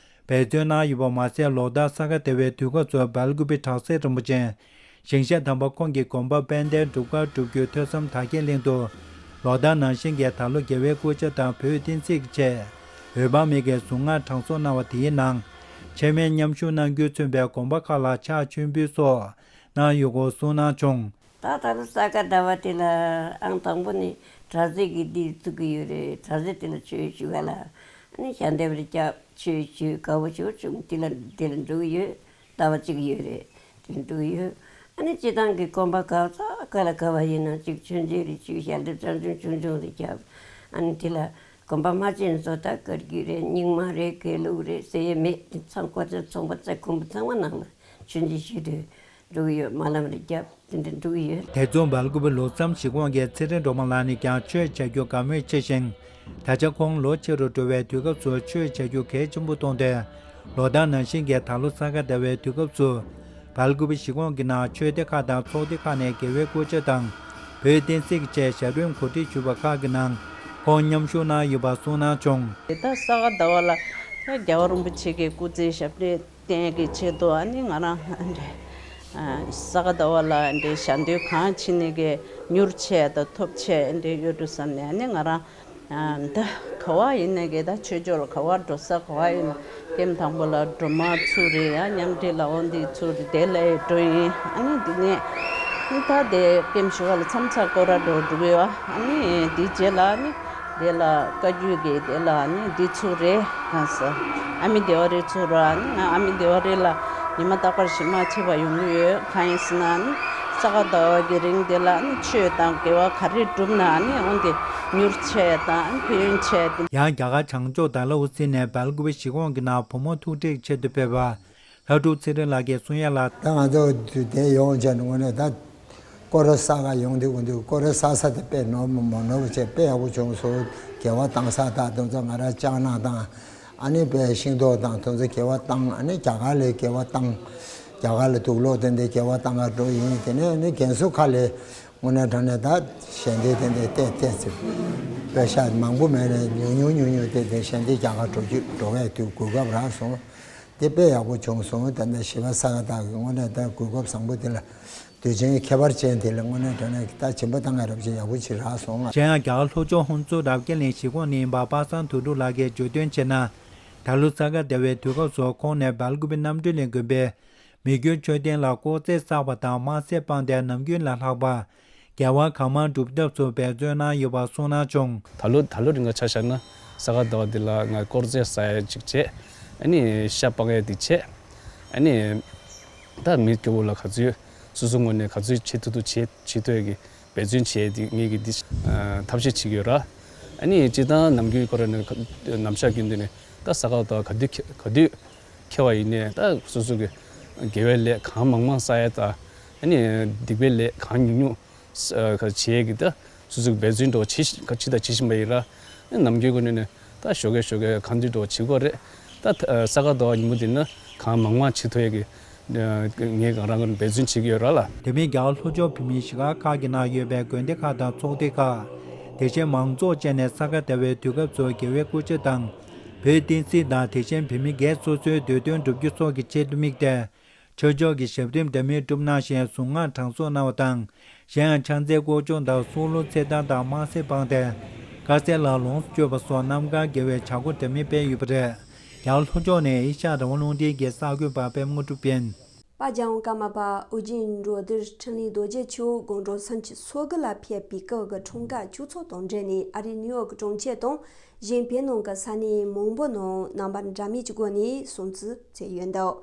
འབད་བརྩོན་གནང་ཡོད་པ་མ་ཟད། ལོ་ལྟར་ས་ག་ཟླ་བའི་དུས་སྐབས་སུ་སྦེལ་ཀོབ་པའི་གྲྭ་སའི་རིན་པོ་ཆེ་ཞིང་གཤེགས་དམ་པ་ཁོང་གི་དགོན་པ་དཔལ་ལྡན་སྒྲུབ་སྒར་སྒྲུབ་རྒྱུའི་ཐོས་བསམ་དར་རྒྱས་གླིང་དུ། ལོ་ལྟར་ནང་བཞིན་གྱི་ད་ལོ་རྒྱལ་བའི་སྐུ་ཕྱྭ་དང་བོད་བསྟན་སྲིད་ཀྱི་ཆེད་འོད་དཔག་མེད་ཀྱི་གཟུངས་སྔགས་གྲངས་གསོག་གནང་བ་དེའི་ནང་ཆེད་མངགས་མཉམ་ཞུགས་གནང་རྒྱུས་མཚོན་པའི་དགོན་པ་ཁག་ལ་ཕྱག་མཆོད་འབུལ་སོགས་གནང་ཡོད་སྐོར་གསུངས་གནང་བྱུང་། ད་ད་ལོ་ས་ག་ཟླ་བ་དེ་ལ་ཨང་དང་པོ་ནས་གྲྭ་ཟས་ཀྱི་འདི་བཙུགས་ཀྱི་ཡོད་རེད། གྲྭ་ཟས་དེ་ལ་ཆོས་ཞུ་ག་ལ་ཨ་ནི་ཞལ་འདེབས་རེ་རྒྱབ། ཆོས་ཞུ་དགའ་བོ་ཞེ་པོ་བྱུང་། དེ་ལ་དེ་ལ་འགྲོ་གི་ཡོད། ཟླ་བ་གཅིག་ཡོད་རེད། དེ་འགྲོ་གི་ཡོད། ཨ་ནི་སྤྱི་བཏང་གི་དགོན་པ་ག་ས་ག་ལ་ག་བ་ཡིན་ན་ཅིག་མཆོད་མཇལ་རེ་ཞུ། ཞལ་འདེབས་ཆུང་ཆུང་ཆུང་ཆུང་རེ་རྒྱབ། ཨ་ནི་དེ་ལ་དགོན་པ་མ་ཆེན་བཟོ་ལྟ་བཀའ་བརྒྱུད་རེད། རྙིང་མ་རེད། དགེ་ལུགས་རེད་ཟེར་ཡས་མེད། དེ་ཚང་ཁོ་ཚོའི་ཚོང་པ་ཚེ་ཁུམ་པ་ཚང་མ་ནང་ལ་མཆོད་མཇལ་ཞུ་དུས། འགྲོ་གི་ཡོད། སྨོན་ལམ་རེ་བརྒྱབ། དེ་འདྲ་འགྲོ་གི་ཡོད། དེ་མཚུངས་སྦེལ་ཀོབ་ལོ་ཙཱ་བ་གཞིས་ཁོངས་ཀྱི་ཚེ་རིང་སྒྲོལ་མ་ལགས་ནས་ཀྱང་ཆོས་བྱ་རྒྱུ་དགའ་མོས་ཆེ་ཞིང་། ད་ཆ་ཁོང་ལོ་ཆེ་རུ་འགྲོ་བའི་དུས་སྐབས་སུ་ཆོས་བྱ་རྒྱུ་གལ་ཆེན་པོ་མཐོང་སྟེ། ལོ་ལྟར་ནང་བཞིན་གྱི་ད་ལོ་ས་ག་ཟླ་བའི་དུས་སྐབས་སུ། སྦེལ་ཀོབ་གཞིས་ཁོངས་ཀྱི་ནང་ཆོས་སྡེ་ཁག་དང་ཚོགས་སྡེ་ཁག་ནས་དགེ་བའི་སྐུ་ཕྱྭ་དང་བོད་བསྟན་སྲིད་ཀྱི་ཆེད་ཞབས་རིམ་གོ་སྒྲིག་ཞུས་པ་ཁག་གི་ནང་ཁོང་མཉམ་ཞུགས་གནང་ཡོད་པ་གསུངས་གནང་བྱུང་། དེ་ལྟར་ས་ག་ཟླ་བ་ལ་རྒྱལ་བ་རིན་པོ་ཆེ་གི་སྐུ་ཚེའི་ཞབས་འདེགས་བརྟན་གྱི་ཆེད་དུ། ཨ་ནི་ང་རང་འདྲེ། ས་ག་ཟླ་བ་ལ་འདྲེ་ཞལ་འདོན་གང་བྱེད་ནས་གི་མྱུར་ཆེ་དང་ཐོབ་ཆེ་འདྲེ་ཡོད་འགྲོ་བསམ་ནས། ཨ་ནི་ང་རང་ད་ག་བ་ཡིན་ནས་གི་ད་ཆོས་ཕྱོགས་ལ་ག་བ་འགྲོ་ས་ག་བ་ཡིན་ན་ཀེམ་དང་པོ་ལ་སྒྲོལ་མ་ཚུར་རེད། ཡང་མཉམ་འབྲེལ་ལ་འོ་འདི་ཚུར་རེད། དེ་ལ་འགྲོ་ཡིན། ཨ་ནི་འདི་ནས་ཨ་ནི་ད་དེ་ཀེམ་ཞུ་བ་ལ་མཚམས་མཚམས་སྐོར་ར་འགྲོ་འགྲོ་གི་ཡོད། ཨ་ནི་འདི་རྗེས་ལ་ཨ་ནི། དེ་ལ་བཀའ་བརྒྱུད་ཀྱི་དེ་ལ་ནི་འདི་ཚུགས་རེད། གང་ཟེར། ཨ་མི་དེ་བ་རེད་ཚུགས་ར། ནི་ང་ཨ་མི་དེ་བ་རེད་ལ་ཉི་མ་རྟག་པར་ཞིག་མ་ཆད་པ་ཡོང་གི་ཡོད། གང་ཡིན་ཟེར་ན་ནི་ས་ག་ཟླ་བ་གི་རིང་དེ་ལ་ནི་ཆོས་དང་དགེ་བ་ག་རེ་བསྒྲུབ་ན་ནི་འོན་ཏེ་མྱུར་ཆེ་དང་ཕན་ཡོན་ཆེ་དེ། ཡང་རྒྱ་གར་བྱང་ཕྱོགས་ཌལ་ཧོ་སི་ནས་སྦེལ་ཀོབ་གཞིས་ཁོངས་ཀྱི་ནང་བུ་མོ་ཐུག་འཕྲད་ཆེད་དུ་ཕེབས་པ། ལྷ་སྒྲུབ་ཚེ་རིང་ལགས་ཀྱིས་གསུང་ཡ་ལ། ད་ང་ཚོ་དེ་ཡོང་བྱས་ནས་དངོས་གནས་ད་སྐོར་ར་ས་ག་ཡོང་དུས་དགོན་དུས་སྐོར་ར་ས་ས་དེ་དཔེ་ནོར་མ་མ་ནོར་བ་བྱས་དཔེ་ཡག་པོ་བྱུང་སོང་། དགེ་བ་བཏང་ས་དང་དེ་ཚོ་ང་རང་ལྕགས་ནག་དང་ཨ་ནི་དཔེ་ཤིང་ཏོག་དང་དེ་ཚོ་དགེ་བ་བཏང་། ཨ་ནི་རྒྱ་གར་ལ་དགེ་བ་བཏང་། རྒྱ་གར་ལ་དུག་ལོག་དེ་འདྲའི་དགེ་བ་བཏང་ག་འགྲོ་ཡིན། དེ་ནས་ཨ་ནི་རྒན་གསོ་ཁ་ལས་དངོས་གནས་དྲང་གནས་ད་ཞལ་འདེབས་དེ་འདྲའི་བལྟས་བལྟས་ཚེ་པེ་ཤ་མང་པོ་མེད་ནས་ཉུང་ཉུང་ཉུང་ཉུང་དེ་དེ་ཞལ་འདེབས་རྒྱ་གར་འགྲོ་རྒྱུ་འགྲོ་བའི་དུས་གོ་སྐབས་རག་སོང་། དེ་དཔེ་ཡག་པོ་བྱུང་སོང་། ད་ནི་བྱིས་པ་ས་ག་དག་གི་དངོས་གནས་ད་གོ་སྐབས་བཟང་པོ་དེ་ལ་དུས་ཆེན་ཁྱད་པར་ཅན་དེ་ལ་དངོས་གནས་དྲང་གནས་ད་བྱིན་པ་བཏང་ག་རབ་ཅིག་ཡག་པོ་ཅིག་རག་སོང་ང་། གཞན་ཡང་རྒྱ་གར་ལྷོ་ཕྱོགས་ཧོན་སུར་རབ་རྒྱས་གླིང་གཞིས་ཁོངས་ནས་ཡིན་པ་པ་སངས་དོན་གྲུབ་ལགས་ཀྱིས་བརྗོད་དོན་བྱས་ན། ད་ལོ་ས་ག་ཟླ་བའི་དུས་སྐབས་སུ་ཁོང་ནས་སྦེལ་ཀོབ་རྣམ་གྲོལ་གླིང་དགོན་པའི་མི་དགེ་ཆོས་ལྡན་ལ་སྐོར་རྫས་བསགས་པ་དང་དམར་ཟས་སྤངས་ཏེ་ནམ་རྒྱུན་ལས་ལྷག་པ། དགེ་བ་གང་མང་སྒྲུབ་ཐབས་སུ་འབད་བརྩོན་གནང་ཡོད་པ་གསུངས་གནང་བྱུང་། ད་ལོ་ད་ལོ་རིང་ག་ཆ་བཞག་ན་ས་ག་ཟླ་བ་འདི་ལ་ང་སྐོར་རྫས་ཟ་ཡ་ཅིག་བྱས། ཨ་ནི་ཤ་སྤང་ཡ་འདི་བྱས། ཨ་ནི་ད་མི་སྐྱོ་བོ་ལ་ག་ཚོད་སོ་སོ་ངོས་ནས་ག་ཚོད་བྱེད་ཐུབ་ཐུབ་བྱེད་བྱེད་ཐུབ་ཡ་གི་འབད་བརྩོན་བྱས་ཏེ་ངེད་ཀྱི་འདི་ཐབས་ཤེས་བྱེད་ཀྱི་ཡོད་ར། ཨ་ནི་སྤྱིར་བཏང་ནམ་རྒྱུན་ཁོ་ར་ནི་ནམ་ཞག་རྒྱུན་དུ་ནས་ད་ས་ག་ཟླ་བ་ག་དུས་ག་དུས་ཁེལ་བ་ཡིན་ནའི་ད་སོ་སོ་གི་དགེ་བའི་ལས་གང་མང་མང་བསགས་ཡ་དང་། ཨ་ནི་སྡིག་པའི་ལས་གང་ཉུང་ཉུང་ས་ག་བྱེད་ཀྱི་ད་སོ་སོ་གི་འབད་བརྩོན་འགྲོ་བྱེད་བཞིན་ག་ཅི་ད་བྱེད་བཞིན་པ་ཡིན་ར། ཨ་ནམ་རྒྱུན་ཁོ་ནས་ནི་ད་ཞོགས་ཀས་ཞོགས་ཀས་གང་དུས་འགྲོ་བྱེད་དགོས་རེད། ད་ས་ག་ཟླ་བ་ཉིན་མོ་འདི་ན་གང་མང་མང་བྱེད་ཐུབ་ཡ་གི་ངས་གང་རང་གི་འབད་བརྩོན་བྱེད་ཀྱི་ཡོད་ར་ལ། དེ་མིན་རྒྱ་གར་ལྷོ་ཕྱོགས་བོད་མིའི་གཞིས་ཁག་ཁག་གི་ནང་ཡོད་པའི་དགོན་སྡེ་ཁག་དང་ཚོགས་སྡེ་ཁག་དེ་བཞིན་མང་ཚོགས་བཅས་ནས་ས་ག་ཟླ་བའི་དུས་སྐབས་སུ་དགེ་བའི་སྐུ་ཕྱྭ་དང་། བོད་བསྟན་སྲིད་དང་དེ་བཞིན་བོད་མི་སྒེར་སོ་སོའི་འདོད་དོན་བསྒྲུབ་རྒྱུ་སོགས་ཀྱི་ཆེད་དུ་དམིགས་ཏེ། ཆོས་ཕྱོགས་ཀྱི་ཞབས་རིམ་འདྲ་མིན་བསྒྲུབས་གནང་ཞིང་གཟུངས་སྔགས་གྲངས་གསོག་གནང་བ་དང་། གཞན་ཡང་ཕྱག་འཚལ་སྐོར་སྦྱོང་དང་སྲོག་བླུ་ཚེ་ཐར་དང་དམར་ཟས་སྤངས་ཏེ། དཀར་ཟས་ལ་ལོངས་སུ་སྤྱོད་པ་སོགས་རྣམ་དཀར་དགེ་བའི་བྱ་སྒོ་འདྲ་མིན་སྤེལ་ཡོད་པ་རེད། རྒྱ་གར་ལྷོ་ཕྱོགས་ནས་ཨེ་ཤ་ཡ་རང་དབང་རླུང་འཕྲིན་གྱི་གསར་འགོད་པ་པད་མ་དངོས་གྲུབ་ཡིན། པ་རྒྱལ་དབང་ཀརྨ་པ་ཨོ་རྒྱན་འགྲོ་དུར་འཕྲིན་ལས་རྡོ་རྗེ་མཆོག་དགོང་དྲོ་སུམ་ཅུ་སོ་དགུ་ལ་ཕེབས་པའི་སྐུ་གི་འཁྲུངས་སྐར་ཆུ་ཚོད་དང་འབྲེལ་ནས་ཨ་རིའི་ནིའུ་ཡོག་གྲོང་ཁྱེར་དང་གཞན་བོད་ནང་གི་ས་གནས་མང་པོ་ནང་རྣམ་པ་འདྲ་མིན་གྱི་སྒོ་ནས་སྲུང་བརྩི་བྱས་ཡོད་འདུག།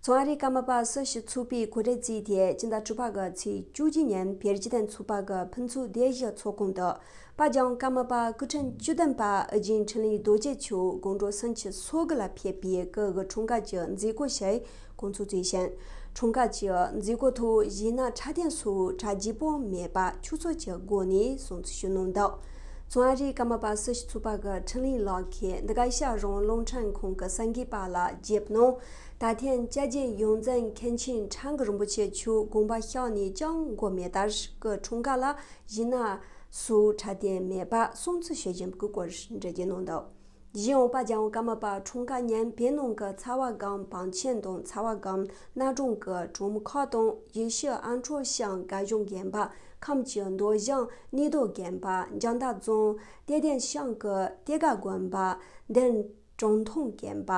མཚོ་ཨ་རིའི་ཀརྨ་པ་སུ་ཞིག་ཚོགས་པའི་གོ་སྒྲིག་བརྩིས་ཏེ་སྤྱི་ཟླ་དྲུག་པ་གི་ཚེས་བཅུ་གཅིག་ཉིན་བོད་སྤྱི་མཐུན་ཚོགས་པ་གི་ཕུན་ཚོགས་སྡེ་བཞི་ཚོགས་ཁང་དུ་པ་རྒྱལ་དབང་ཀརྨ་པ་སྐུ་ཕྲེང་བཅུ་བདུན་པ་ཨོ་རྒྱན་འཕྲིན་ལས་རྡོ་རྗེ་མཆོག་དགོང་དྲོ་སུམ་ཅུ་སོ་དགུ་ལ་ཕེབས་པའི་སྐུ་གི་འཁྲུངས་སྐར་གྱི་མཛད་སྒོ་ཞིག་ཁོང་ཚོས་གཙོས་ཤིང་། འཁྲུངས་སྐར་གྱི་མཛད་སྒོ་ཐོག་གཞས་སྣ་འཁྲབ་སྟོན་སོགས་གྲ་རྒྱས་པོ་མེད་པ་ཆུ་ཚོད་ཀྱི་སྒོ་ནས་སྲུང་བརྩི་ཞུས་གནང་འདུག། མཚོ་ཨ་རིའི་ཀརྨ་པ་སུ་ཞིག་ཚོགས་པ་གི་འཕྲིན་ལས་ལག་ཁྱེར་འདི་ག་ཨེ་ཤ་ཡ་རང་དབང་རླུང་འཕྲིན་ཁང་གི་གསར་འགོད་པ་ལ་བརྒྱབ་གནང་། ད་ཐེངས་སྐྱབས་རྗེ་ཡོངས་འཛིན་མཁན་ཆེན་ཁྲ་འགུ་རིན་པོ་ཆེ་མཆོག་དགོངས་པ་བཞེས་ནས་ཅང་འགོར་མེད་ལྟར་སྐུ་འཁྲུངས་སྐར་ལ་གཞས་སྣ་སོགས་འཁྲབ་སྟོན་མེད་པ་སྲུང་བརྩི་ཞུ་བཞིན་པའི་སྐོར་འགྲེལ་བརྗོད་གནང་འདུག། གཞན་ཡང་པ་རྒྱལ་དབང་ཀརྨ་པ་འཁྲུངས་སྐར་ཉིན་བོད་ནང་གི་ཚ་བ་སྒང་བང་ཆེན་དང་ཚ་བ་སྒང་སྣ་གྲོང་གི་གྲོང་མི་ཁག་དང་ཡུལ་ཤུལ་ཨ་འཕྲོག་ཤང་དགའ་གཞུང་དགོན་པ། ཁམས་ཀྱི་མདོ་ཞང་སྣེ་ཐོ་དགོན་པ། འཇང་མདའ་རྫོང་གཏེར་སྟོན་ཤང་གི་གཏེར་སྒར་དགོན་པ། མདུན་དྲང་ཐང་དགོན་པ།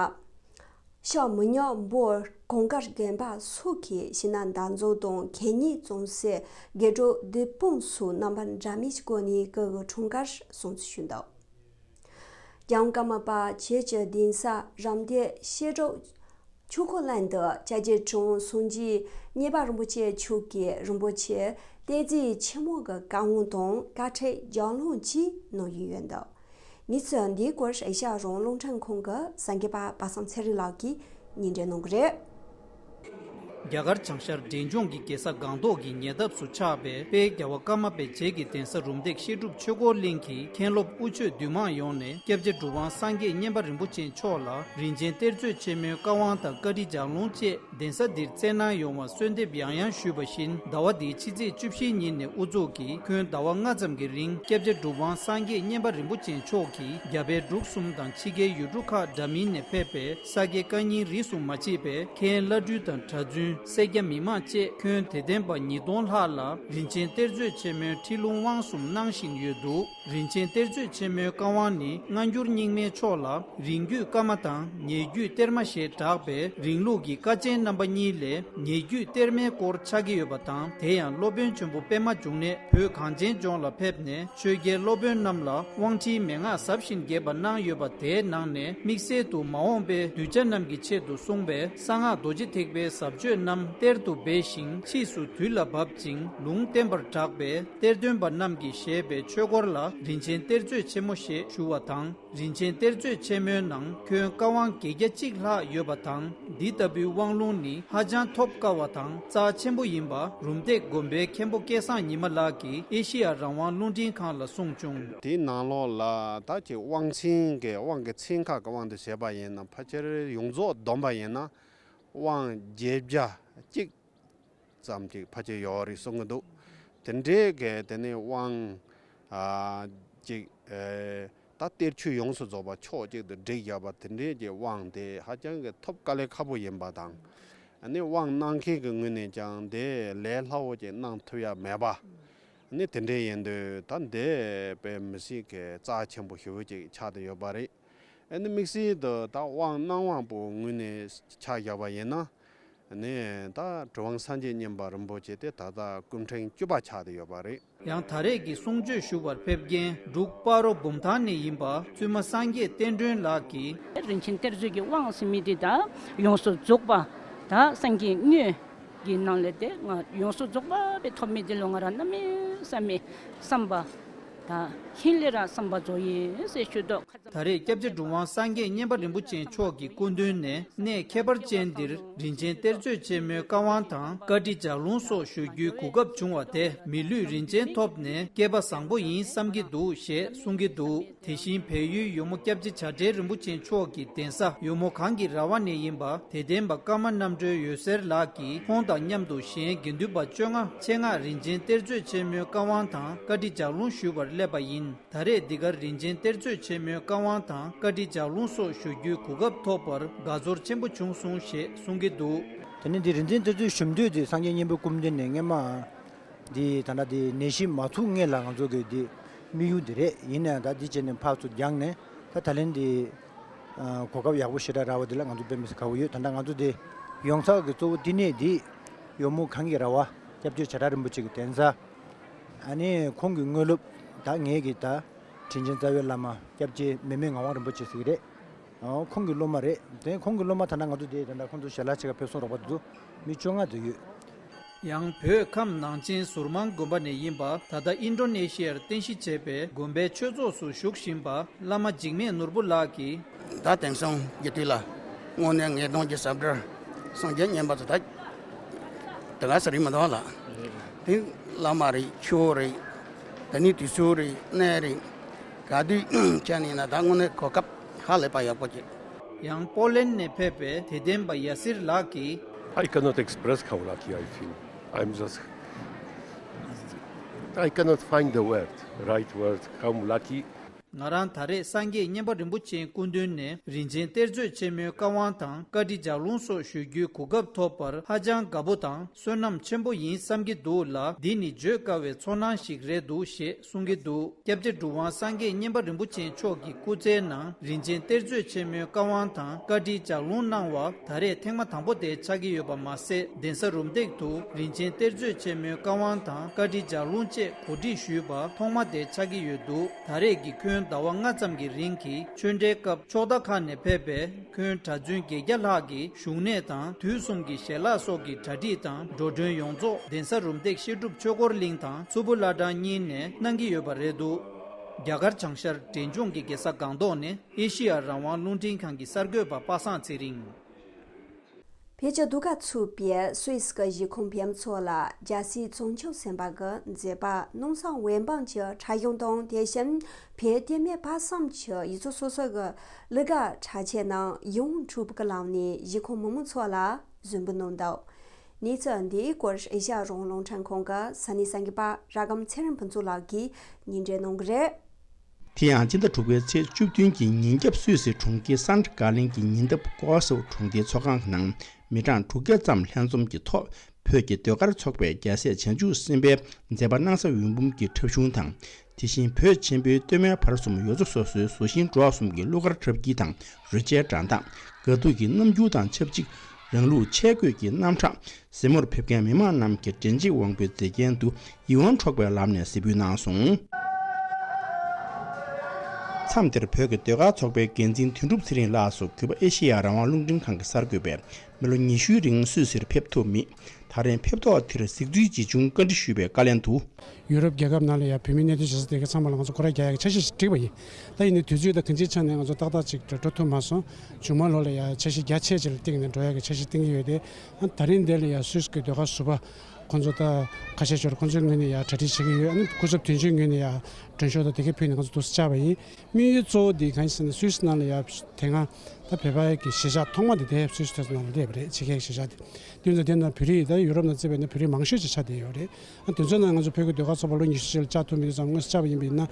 ཤང་མི་ཉག་འབོར་གངས་དཀར་དགོན་པ་སོགས་ཀྱི་གཞས་སྣ་འདམ་རྫོང་དང་གད་སྙིགས་བཙོང་སའི་དགེ་སྒྲུབ་སྡོད་སྤུངས་སོགས་རྣམ་པ་འདྲ་མིན་གྱི་སྒོ་ནས་སྐུ་གི་འཁྲུངས་སྐར་སྲུང་བརྩི་ཞུས་འདུག། རྒྱལ་དབང་ཀརྨ་པ་བོད་ཀྱི་གདན་ས་རམ་སྡེ་བཤད་སྒྲུབ་ཆོས་འཁོར་གླིང་དུ་སྐྱབས་རྗེ་དྲུང་སངས་རྒྱས་གཉེར་པ་རིན་པོ་ཆེ་མཆོག་གིས་རིན་པོ་ཆེ་བསྟན་འཛིན་ཆེན་མོ་གི་བཀའ་དབང་དང་དཀའ་ཁྲིད་རྒྱང་ལྷོང་བཅས་གནང་ཡོད་འདུག། གནས་ཚུལ་འདིའི་སྐོར་ཨེ་ཤ་ཡ་རང་དབང་རླུང་འཕྲིན་ཁང་གི་གསར་འགོད་པ་པ་སངས་ཚེ་རིང་ལགས་ཀྱིས་སྙན་སྒྲོན་གནང་གི་རེད། རྒྱ་གར་བྱང་ཤར་འབྲས་ལྗོངས་ཀྱི་རྒྱལ་ས་སྒང་ཏོག་གི་ཉེ་འདབས་སུ་ཆགས་པའི་དཔལ་རྒྱལ་བ་ཀརྨ་པའི་རྗེས་ཀྱི་གདན་ས་རུམ་བཏེག་བཤད་སྒྲུབ་ཆོས་འཁོར་གླིང་གི་མཁན་སློབ་དབུ་ཆོས་འདུས་མང་ཡོངས་ནས་སྐྱབས་རྗེ་གྲུབ་དབང་སངས་རྒྱས་མཉན་པ་རིན་པོ་ཆེ་མཆོག་ལ་རིན་ཆེན་གཏེར་མཛོད་ཆེན་མོའི་བཀའ་དབང་དང་བཀའ་ཁྲིད་ལྗགས་ལུང་བཅས། གདན་ས་འདིར་བསྩལ་གནང་ཡོང་བར་གསོལ་འདེབས་ཡང་ཡང་ཞུས་པ་བཞིན། ཟླ་བ་འདིའི་ཕྱི་ཚེས་བཅུ་བཞིའི་ཉིན་ནས་དབུ་འཛུགས་ཀྱིས་ཁྱོན་ཟླ་བ་ལྔ་ཙམ་གྱི་རིང་སྐྱབས་རྗེ་གྲུབ་དབང་སངས་རྒྱས་མཉན་པ་རིན་པོ་ཆེ་མཆོག་གིས་རྒྱ་བལ་འབྲུག་གསུམ་དང་ཕྱི་རྒྱལ་ཡུལ་གྲུ་ཁག་འདྲ་མིན་ནས་ཕེབས་པའི་ས་དགེ་བཀའ་རྙིང་རིས་སུ་མ་ཆད་པའི་མཁན་བླ་སྤྲུལ་དང་གྲྭ་བཙུན། སེར་སྐྱ་མི་མང་བཅས་ཁྱོན་དད་ལྡན་པ་ཉིས་སྟོང་ལྷག་ལ་རིན་ཆེན་གཏེར་མཛོད་ཆེན་མོའི་ཁྲིད་ལུང་དབང་གསུམ་གནང་བཞིན་ཡོད་འདུག་རིན་ཆེན་གཏེར་མཛོད་ཆེན་མོའི་བཀའ་དབང་ནི་སྔ་འགྱུར་རྙིང་མའི་ཕྱོགས་ལ་རིང་བརྒྱུད་བཀའ་མ་དང་ཉེ་བརྒྱུད་གཏེར་མ་ཞེས་གྲགས་པའི་རིང་ལུགས་ཀྱི་བཀའ་ཆེན་རྣམ་པ་གཉིས་ལས་ཉེ་བརྒྱུད་གཏེར་མའི་སྐོར་ཆགས་ཀྱི་ཡོད་པ་དང་། དེ་ཡང་སློབ་དཔོན་ཆེན་པོ་པདྨ་འབྱུང་གནས་བོད་གངས་ཅན་ལྗོངས་ལ་ཕེབས་ནས་ཆོས་རྒྱལ་སློབ་དཔོན་རྣམས་ལ་དབང་ཁྲིད་མན་ངག་ཟབ་ཞིང་རྒྱས་པ་གནང་ཡོད་པ། དེའི་ནང་ནས་དམིགས་བསལ་དུ་མ་འོངས་པའི་གདུལ་བྱ་རྣམས་ཀྱི་ཆེད་དུ་གསུངས་པའི་གསང་སྔགས་རྡོ་རྗེ་ཐེག་པའི་ཟབ་ཆོས་རྣམས་གཏེར་དུ་སྦས་ཤིང་ཕྱིས་སུ་དུས་ལ་བབ་ཅིང་ལུང་བསྟན་པར་གྲགས་པའི་གཏེར་སྟོན་པ་རྣམས་ཀྱིས་བཞེས་པའི་ཆོས་སྐོར་ལ་རིན་ཆེན་གཏེར་མཛོད་ཆེན་མོ་ཞེས་ཞུ་བ་དང་། རིན་ཆེན་གཏེར་མཛོད་ཆེན་མོའི་ནང་ཁྱོན་བཀའ་དབང་བརྒྱད་བརྒྱ་གཅིག་ལྷག་ཡོད་པ་དང་། འདི་ལྟ་བུའི་དབང་ལུང་ནི་ཧ་ཅང་ཐོབ་དཀའ་བ་དང་རྩ་ཆེན་པོ་ཡིན་པ། རུམ་བཏེག་དགོན་པའི་མཁན་པོ་སྐལ་བཟང་ཉི་མ་ལགས་ཀྱིས་ཨེ་ཤི་ཡ་རང་དབང་རླུང་འཕྲིན་ཁང་ལ་གསུངས་བྱུང་། དེའི་ནང་ལོགས་ལ་ད་ཅིག་དབང་ཆེན་གྱི་དབང་གི་ཚན་ཁག་གི་དབང་དུ་བྱས་པ་ཡིན་ན། ཕལ་ཆེར་ཡོངས་རྫོགས་བསྡོམས་པ་ཡིན་ན་དབང་བརྒྱད་བརྒྱ་གཅིག་ཙམ་ཅིག་ཕལ་ཆེར་ཡོད་རེད་གསུང་གི་འདུག་དེ་འདྲའི་གི་དེ་ནས་དབང་ཨ་ཅིག་ཨེ་ད་གཏེར་ཆོས་ཡོངས་སུ་རྫོགས་པ་ཕྱོགས་གཅིག་ཏུ་བསྒྲིགས་བཞག་པ་དེ་འདྲའི་གི་དབང་དེ་ཧ་ཅང་གི་ཐོབ་དཀའ་ལས་ཁག་པོ་ཡིན་པ་དང་། ཨ་ནི་དབང་གནང་མཁན་གྱི་ངོས་ནས་ཀྱང་དེ་ལས་སླ་བོ་ཅིག་གནང་ཐུབ་ཡ་མེད་པ། ཨ་ནི་དེ་འདྲའི་ཡིན་དུས་ད་འདི་དཔེ་མི་སྲིད་ཀྱི་རྩ་ཆེན་པོ་ཞེ་པོ་ཅིག་ཆགས་བསྡད་ཡོད་པ་རེད། ཨ་ནི་དམིགས་བསལ་དུ་ད་དབང་གནང་དབང་པོའི་ངོས་ནས་ཆ་བཞག་པ་ཡིན་ན། ཨ་ནི་ད་གྲུབ་དབང་སངས་རྒྱས་མཉན་པ་རིན་པོ་ཆེ་དེ་ད་ལྟ་སྐུ་ཕྲེང་བཅུ་པ་ཆགས་བསྡད་ཡོད་པ་རེད། ཡང་ད་རེས་ཀྱི་གསུང་ཆོས་ཞུ་བར་ཕེབས་མཁན་འབྲུག་སྤ་རོ་འབུམ་ཐང་ནས་ཡིན་པ་བཙུན་མ་སངས་རྒྱས་བསྟན་སྒྲོན་ལགས་ཀྱིས། རིན་ཆེན་གཏེར་མཛོད་ཀྱི་དབང་ཟེར་མི་དེ་ད་ཡོངས་སུ་རྫོགས་པ་ད་སངས་རྒྱས་དངོས་ཀྱི་ནང་ལས་དེ་ང་ཡོངས་སུ་རྫོགས་པ་དཔེ་ཐོབ་མི་དེ་ལོ་ང་རང་གནམ་མེད་ས་མེད་བསམ་པ་ད་ཧིན་ལས་ར་བསམ་པ་རྫོགས་ཡིན་ཟེར་ཞུ་དོ། ད་རེས་སྐྱབས་རྗེ་གྲུབ་དབང་སངས་རྒྱས་མཉན་པ་རིན་པོ་ཆེ་མཆོག་གི་སྐུ་མདུན་ནས་གནས་ཁྱད་པར་ཅན་འདིར་རིན་ཆེན་གཏེར་མཛོད་ཆེན་མོའི་བཀའ་དབང་དང་བཀའ་ཁྲིད་ལྗགས་ལུང་སོགས་ཞུ་རྒྱུའི་གོ་སྐབས་བྱུང་བ་དེ་མི་ལུས་རིན་ཆེན་ཐོབ་ནས་སྐལ་པ་བཟང་པོ་ཡིན་བསམ་གྱི་འདུག་ཞེས་གསུང་གི་འདུག་དེ་བཞིན་བལ་ཡུལ་ཡུལ་མོ་སྐྱབས་རྗེ་བྱ་བྲལ་རིན་པོ་ཆེ་མཆོག་གི་གདན་ས་ཡུལ་མོ་གངས་ཀྱི་ར་བ་ནས་ཡིན་པ་དད་ལྡན་པ་ཀརྨ་རྣམ་གྲོལ་འོད་ཟེར་ལགས་ཀྱིས་ཁོང་དང་མཉམ་དུ་གཞན་དགེ་འདུན་པ་བཅོ་ལྔ་ཆེད་མངགས་རིན་ཆེན་གཏེར་མཛོད་ཆེན་མོའི་བཀའ་དབང་དང་བཀའ་ཁྲིད་ལྗགས་ལུང་ཞུ་བར་སླེབས་པ་ཡིན། ད་རེས་འདི་གར་རིན་ཆེན་གཏེར་མཛོད་ཆེན་མོའི་བཀའ་དབང་དང་བཀའ་ཁྲིད་ལྗགས་ལུང་སོགས་ཞུ་རྒྱུའི་གོ་སྐབས་ཐོབ་པར་དགའ་ཚོར་ཆེན་པོ་བྱུང་སོང་ཞེས་གསུང་གི་འདུག་དེ་ནས་འདི་རིན་ཆེན་གཏེར་མཛོད་ཞུ་འདོད་དེ་སངས་རྒྱས་མཉན་པའི་སྐུ་མདུན་ནས་སྔས་མ་འདི་ད་ལྟ་འདི་ནད་གཞི་མ་ཐུག་སྔས་ལ་ང་ཚོ་གི་འདི་དམིགས་ཡུལ་འདི་རེད། ཡིན་ནའང་ད་འདི་བྱས་ནས་ཕར་ཚུར་རྒྱག་ནས་ད་ད་ལན་འདི་གོ་སྐབས་ཡག་པོ་ཞེ་དྲག་རག་པ་འདི་ལ་ང་ཚོ་དཔེ་མི་སྲིད་དགའ་པོ་ཡོད། ད་ལྟ་ང་ཚོ་འདི་ཡོང་ས་གི་གཙོ་བོ་བསྟི་གནས་འདི་ཡུལ་མོ་གངས་ཀྱི་ར་བ་སྐྱབས་རྗེ་བྱ་བྲལ་རིན་པོ་ཆེ་གི་གདན་ས། ཨ་ནི་ཁོང་གི་དངོས་སློབ་ད་ངེད་ཀྱི་ད་དྲིན་ཅན་རྩ་བའི་བླ་མ་སྐྱབས་རྗེ་མེ་མེ་ངག་དབང་རིན་པོ་ཆེ་ཟེར་གྱི་རེད། ཨོ་ཁོང་གི་སློབ་མ་རེད། དེ་ཁོང་གི་སློབ་མ་ད་ལྟ་ང་ཚོ་དེ་ད་ལྟ་ཁོང་ཚོ་ཞལ་ལག་ཕྱེད་ཀ་ཕེབས་སོང་རོགས་པ་དེ་ཚོ་མི་བཅོ་ལྔ་ཙམ་ཡོད། ཡང་བོད་ཁམས་ནང་ཆེན་ཟུར་མང་དགོན་པ་ནས་ཡིན་པ་ད་ལྟ་ཨིན་ཌོ་ནེ་ཤི་ཡར་རྟེན་གཞི་བྱས་པའི་དགོན་པའི་ཆོས་ཚོགས་སུ་བཞུགས་བཞིན་པ་བླ་མ་འཇིགས་མེད་ནོར་བུ་ལགས་ཀྱིས། ད་དེང་སང་རྒྱུ་དུས་ལ་དངོས་གནས་ངེས་དོན་གྱི་ཟབ་གྲྭར་སངས་རྒྱས་མཉན་པ་ཚོ་ད་དེ་ག་ས་རིག་མ་འདུག་ལ། དེ་བླ་མ་རེད། ཆོས་རེད། ད་ནི་དུས་ཚོད་རེད། གནས་རེད། ག་དུས་བྱས་ནས་ན་ད་དངོས་གནས་གོ་སྐབས་ཧ་ལས་པ་ཡག་པོ་ཅིག་ཡང་པོ་ལན་ནས་ཕེབས་པའི་དད་ལྡན་པ་ཡ་སིར་ལགས་ཀྱིས། I cannot express how lucky I feel. I'm just, I cannot find the word, right word, how lucky. ང་རང་ད་རེས་སངས་རྒྱས་མཉན་པ་རིན་པོ་ཆེའི་སྐུ་མདུན་ནས་རིན་ཆེན་གཏེར་མཛོད་ཆེན་མོའི་བཀའ་དབང་དང་བཀའ་ཁྲིད་ལྗགས་ལུང་སོགས་ཞུ་རྒྱུའི་གོ་སྐབས་ཐོབ་པར་ཧ་ཅང་དགའ་པོ་དང་བསོད་ནམས་ཆེན་པོ་ཡིན་བསམ་གྱི་འདུག་ལ། འདི་ནི་བརྗོད་དཀའ་བའི་ཚོར་སྣང་ཞིག་རེད་འདུག་ཞེས་གསུང་གི་འདུག་སྐྱབས་རྗེ་གྲུབ་དབང་སངས་རྒྱས་མཉན་པ་རིན་པོ་ཆེ་མཆོག་གི་སྐུ་ཚེའི་ནང་རིན་ཆེན་གཏེར་མཛོད་ཆེན་མོའི་བཀའ་དབང་དང་བཀའ་ཁྲིད་ལྗགས་ལུང་གནང་བ་ད་རེས་ཐེངས་མ་དང་པོ་དེ་ཆགས་ཀྱི་ཡོད་པ་མ་ཟད། གདན་ས་རུམ་བཏེག་ཏུ་རིན་ཆེན་གཏེར་མཛོད་ཆེན་མོའི་བཀའ་དབང་དང་བཀའ་ཁྲིད་ལྗགས་ལུང་བཅས་གོ་སྒྲིག་ཞུས་པ་ཐོག་མ་དེ་ཆགས་ཀྱི་ཡོད་འདུག་ད་རེས་ཀྱི་ཁྱོན་ཟླ་བ་ལྔ་ཙམ་གྱི་རིང་གི་ཆོས་འབྲེལ་སྐབས་ཕྱོགས་མཐའ་ཁག་ནས་ཕེབས་པའི་ཁྱོན་གྲྭ་བཙུན་བརྒྱད་བརྒྱ་ལྷག་གིས་བཞུགས་གནས་དང་དུས་གསུམ་གྱི་ཞལ་ལག་སོགས་ཀྱི་གྲ་སྒྲིག་དང་འགྲོ་གྲོན་ཡོངས་རྫོགས་གདན་ས་རུམ་བཏེག་བཤད་སྒྲུབ་ཆོས་འཁོར་གླིང་དང་མཚུར་ཕུ་བླ་བྲང་གཉིས་ནས་གནང་གི་ཡོད་པ་རེད་འདུག་རྒྱ་གར་བྱང་ཤར་འབྲས་ལྗོངས་ཀྱི་རྒྱལ་ས་སྒང་ཏོག་ནས་ཨེ་ཤི་ཡ་རང་དབང་རླུང་འཕྲིན་ཁང་གི་གསར་འགོད་པ་པ་སངས་ཚེ་རིང་། བོད་ཀྱི་ཟློས་གར་ཚོགས་པས་སུད་སི་གི་གཞིས་ཁོངས་ཕེབས་མཁན་ཚོ་ལ་རྒྱལ་སྲས་བྱང་ཆུབ་སེམས་དཔའ་གི་མཛད་པ་ནང་སོག་འོད་འབུམ་གྱི་འཁྲབ་གཞུང་དང་། དེ་བཞིན་བོད་བསྟོད་སྨད་དཔག་བསམ་གྱི་ཡུལ་ཚོ་སོ་སོ་གི་གླུ་གར་འཁྲབ་ཆས་རྣམས་ཡང་འཁྲབ་ཀྱི་ལམ་ནས་གཞིས་ཁོངས་མི་མང་ཚོ་ལ་གཟིགས་འབུལ་གནང་འདུག་གནས་ཚུལ་འདིའི་སྐོར་ཨེ་ཤ་ཡ་རང་དབང་རླུང་འཕྲིན་ཁང་གི་ས་གནས་གསར་འགོད་པ་ར་སྒམ་ཚེ་རིང་ཕུན་ཚོགས་ལགས་ཀྱིས་སྙན་སྒྲོན་གནང་གི་རེད། དེ་ཡང་སྤྱི་ཟླ་དྲུག་པའི་ཚེས་བཅུ་བདུན་གྱི་ཉིན་རྒྱབ་སུད་སི་གྲོང་ཁྱེར་སན་ཀ་ལིན་གྱི་ཉེ་འདབས་ཀོ་སོ་གྲོང་སྡེའི་ཚོགས་ཁང་གི་ནང་མི་གྲངས་དྲུག་བརྒྱ་ཙམ་ལྷན་འཛོམས་ཀྱི་ཐོག་བོད་ཀྱི་ཟློས་གར་ཚོགས་པས་རྒྱལ་སྲས་བྱང་ཆུབ་སེམས་དཔའི་མཛད་པ་སྣང་ས་འོད་འབུམ་གྱི་འཁྲབ་གཞུང་དང་། དེ་བཞིན་བོད་ཆེན་པོའི་སྟོད་སྨད་བར་གསུམ་ཡུལ་ཚོ་སོ་སོའི་བཟོ་ཞིང་འགྲོ་བ་གསུམ་གྱི་གླུ་གར་འཁྲབ་ཁྱི་དང་རོལ་ཆའི་སྒྲ་གདངས། དགའ་སྡུག་གི་རྣམ་འགྱུར་དང་ཆབས་ཅིག་རང་ལུགས་ཆས་གོས་ཀྱི་རྣམ་གྲངས། གཟིགས་མོར་ཕེབས་མཁན་མི་མང་རྣམས་ཀྱི་དྲན་འཇིགས་དབང་པོའི་མཛེས་རྒྱན་དུ་ཡིད་དབང་འཕྲོག་པའི་ལམ་ནས་གཟིགས་འབུལ་གནང་སོང་། མཚམས་དེར་བོད་ཀྱི་ཟློས་གར་ཚོགས་པའི་འགན་འཛིན་དོན་གྲུབ་ཚེ་རིང་ལགས་སུ་གུས་པ་ཨེ་ཤེ་ཡ་རང་དབང་རླུང་འཕྲིན་ཁང་གི་གསར་འགོད་པས་མི་ལོ་ཉི་ཤུའི་རིང་སུད་སིར་ཕེབས་ཐུབ་མེད། ད་རེས་ཕེབས་ཐོག་དེར་གཟིགས་ཚུལ་ཇི་བྱུང་བཀའ་འདྲི་ཞུས་པའི་བཀའ་ལན་དུ། ཡུ་རོབ་རྒྱལ་ཁབ་ནང་ལ་ཡང་བོད་མི་གནས་སྡོད་བྱེད་ས་དེ་ག་ཚང་མ་ལ་ང་ཚོ་སྐོར་ར་རྒྱག་ཡག་གི་འཆར་གཞི་ཞིག་བསྒྲིགས་པ་ཡིན། ད་ཡིན་ནའི་དུས་ཚོད་དང་གང་ཅིའི་ཆ་ནས་ང་ཚོ་ཏག་ཏག་ཅིག་འགྲོ་ཐུབ་མ་སོང་། མཇུག་མ་ལོ་ལ་ཡང་འཆར་གཞི་རྒྱ་ཆེ་ཅིག་ལ་བཏིང་ནས་འགྲོ་ཡག་གི་འཆར་གཞི་བཏིང་གི་ཡོད་དེ། ད་རིང་འདིར་ལ་ཡང་སུད་སི་གི་ཟློས་གར་ཟུར་པ་ཁོང་ཚོ་ད་ཁ་ཤས་ཤོར། ཁོང་ཚོའི་ངོས་ནས་ཡང་གྲ་སྒྲིག་བྱེད་ཀྱི་ཡོད། ཨ་ནི་སྐུ་ཚབ་དོན་གཅོད་ངོས་ནས་ཡང་མགྲོན་ཤོག་དང་དེ་ག་ཕུལ་ནས་ང་ཚོ་འདུག་སེ་བཅར་བ་ཡིན། དམིགས་ཡུལ་གཙོ་བོ་དེ་གང་ཡིན་ཟེར་ན་སུད་སི་ནང་ལ་ཡང་དེ་སྔ་ད་བོད་པའི་གི་གཞིས་ཆགས་ཐོག་མ་དེ་དེ་སུད་སི་ཐོག་ནང་ལ་སླེབས་པ་རེད། ཕྱི་རྒྱལ་གྱི་གཞིས་ཆགས་དེ། དེ་ཚོ་དེ་ནང་བོད་རིགས་ད་ཡུ་རོབ་ནང་བརྩིས་པ་ཡིན་ན་བོད་རིགས་མང་ཤོས་ཅིག་ཆགས་བསྡད་ཡོད་རེད། ཨ་དེ་ཚོའི་ནང་ང་ཚོ་བོད་ཀྱི་ཟློས་གར་ཚོགས་པ་ལོ་ཉི་ཤུ་ཅིག་ལ་བཅར་ཐུབ་མེད་དུས་ཙམ་དངོས་སུ་བཅར་བ་ཡིན་པ་ཡིན་ན།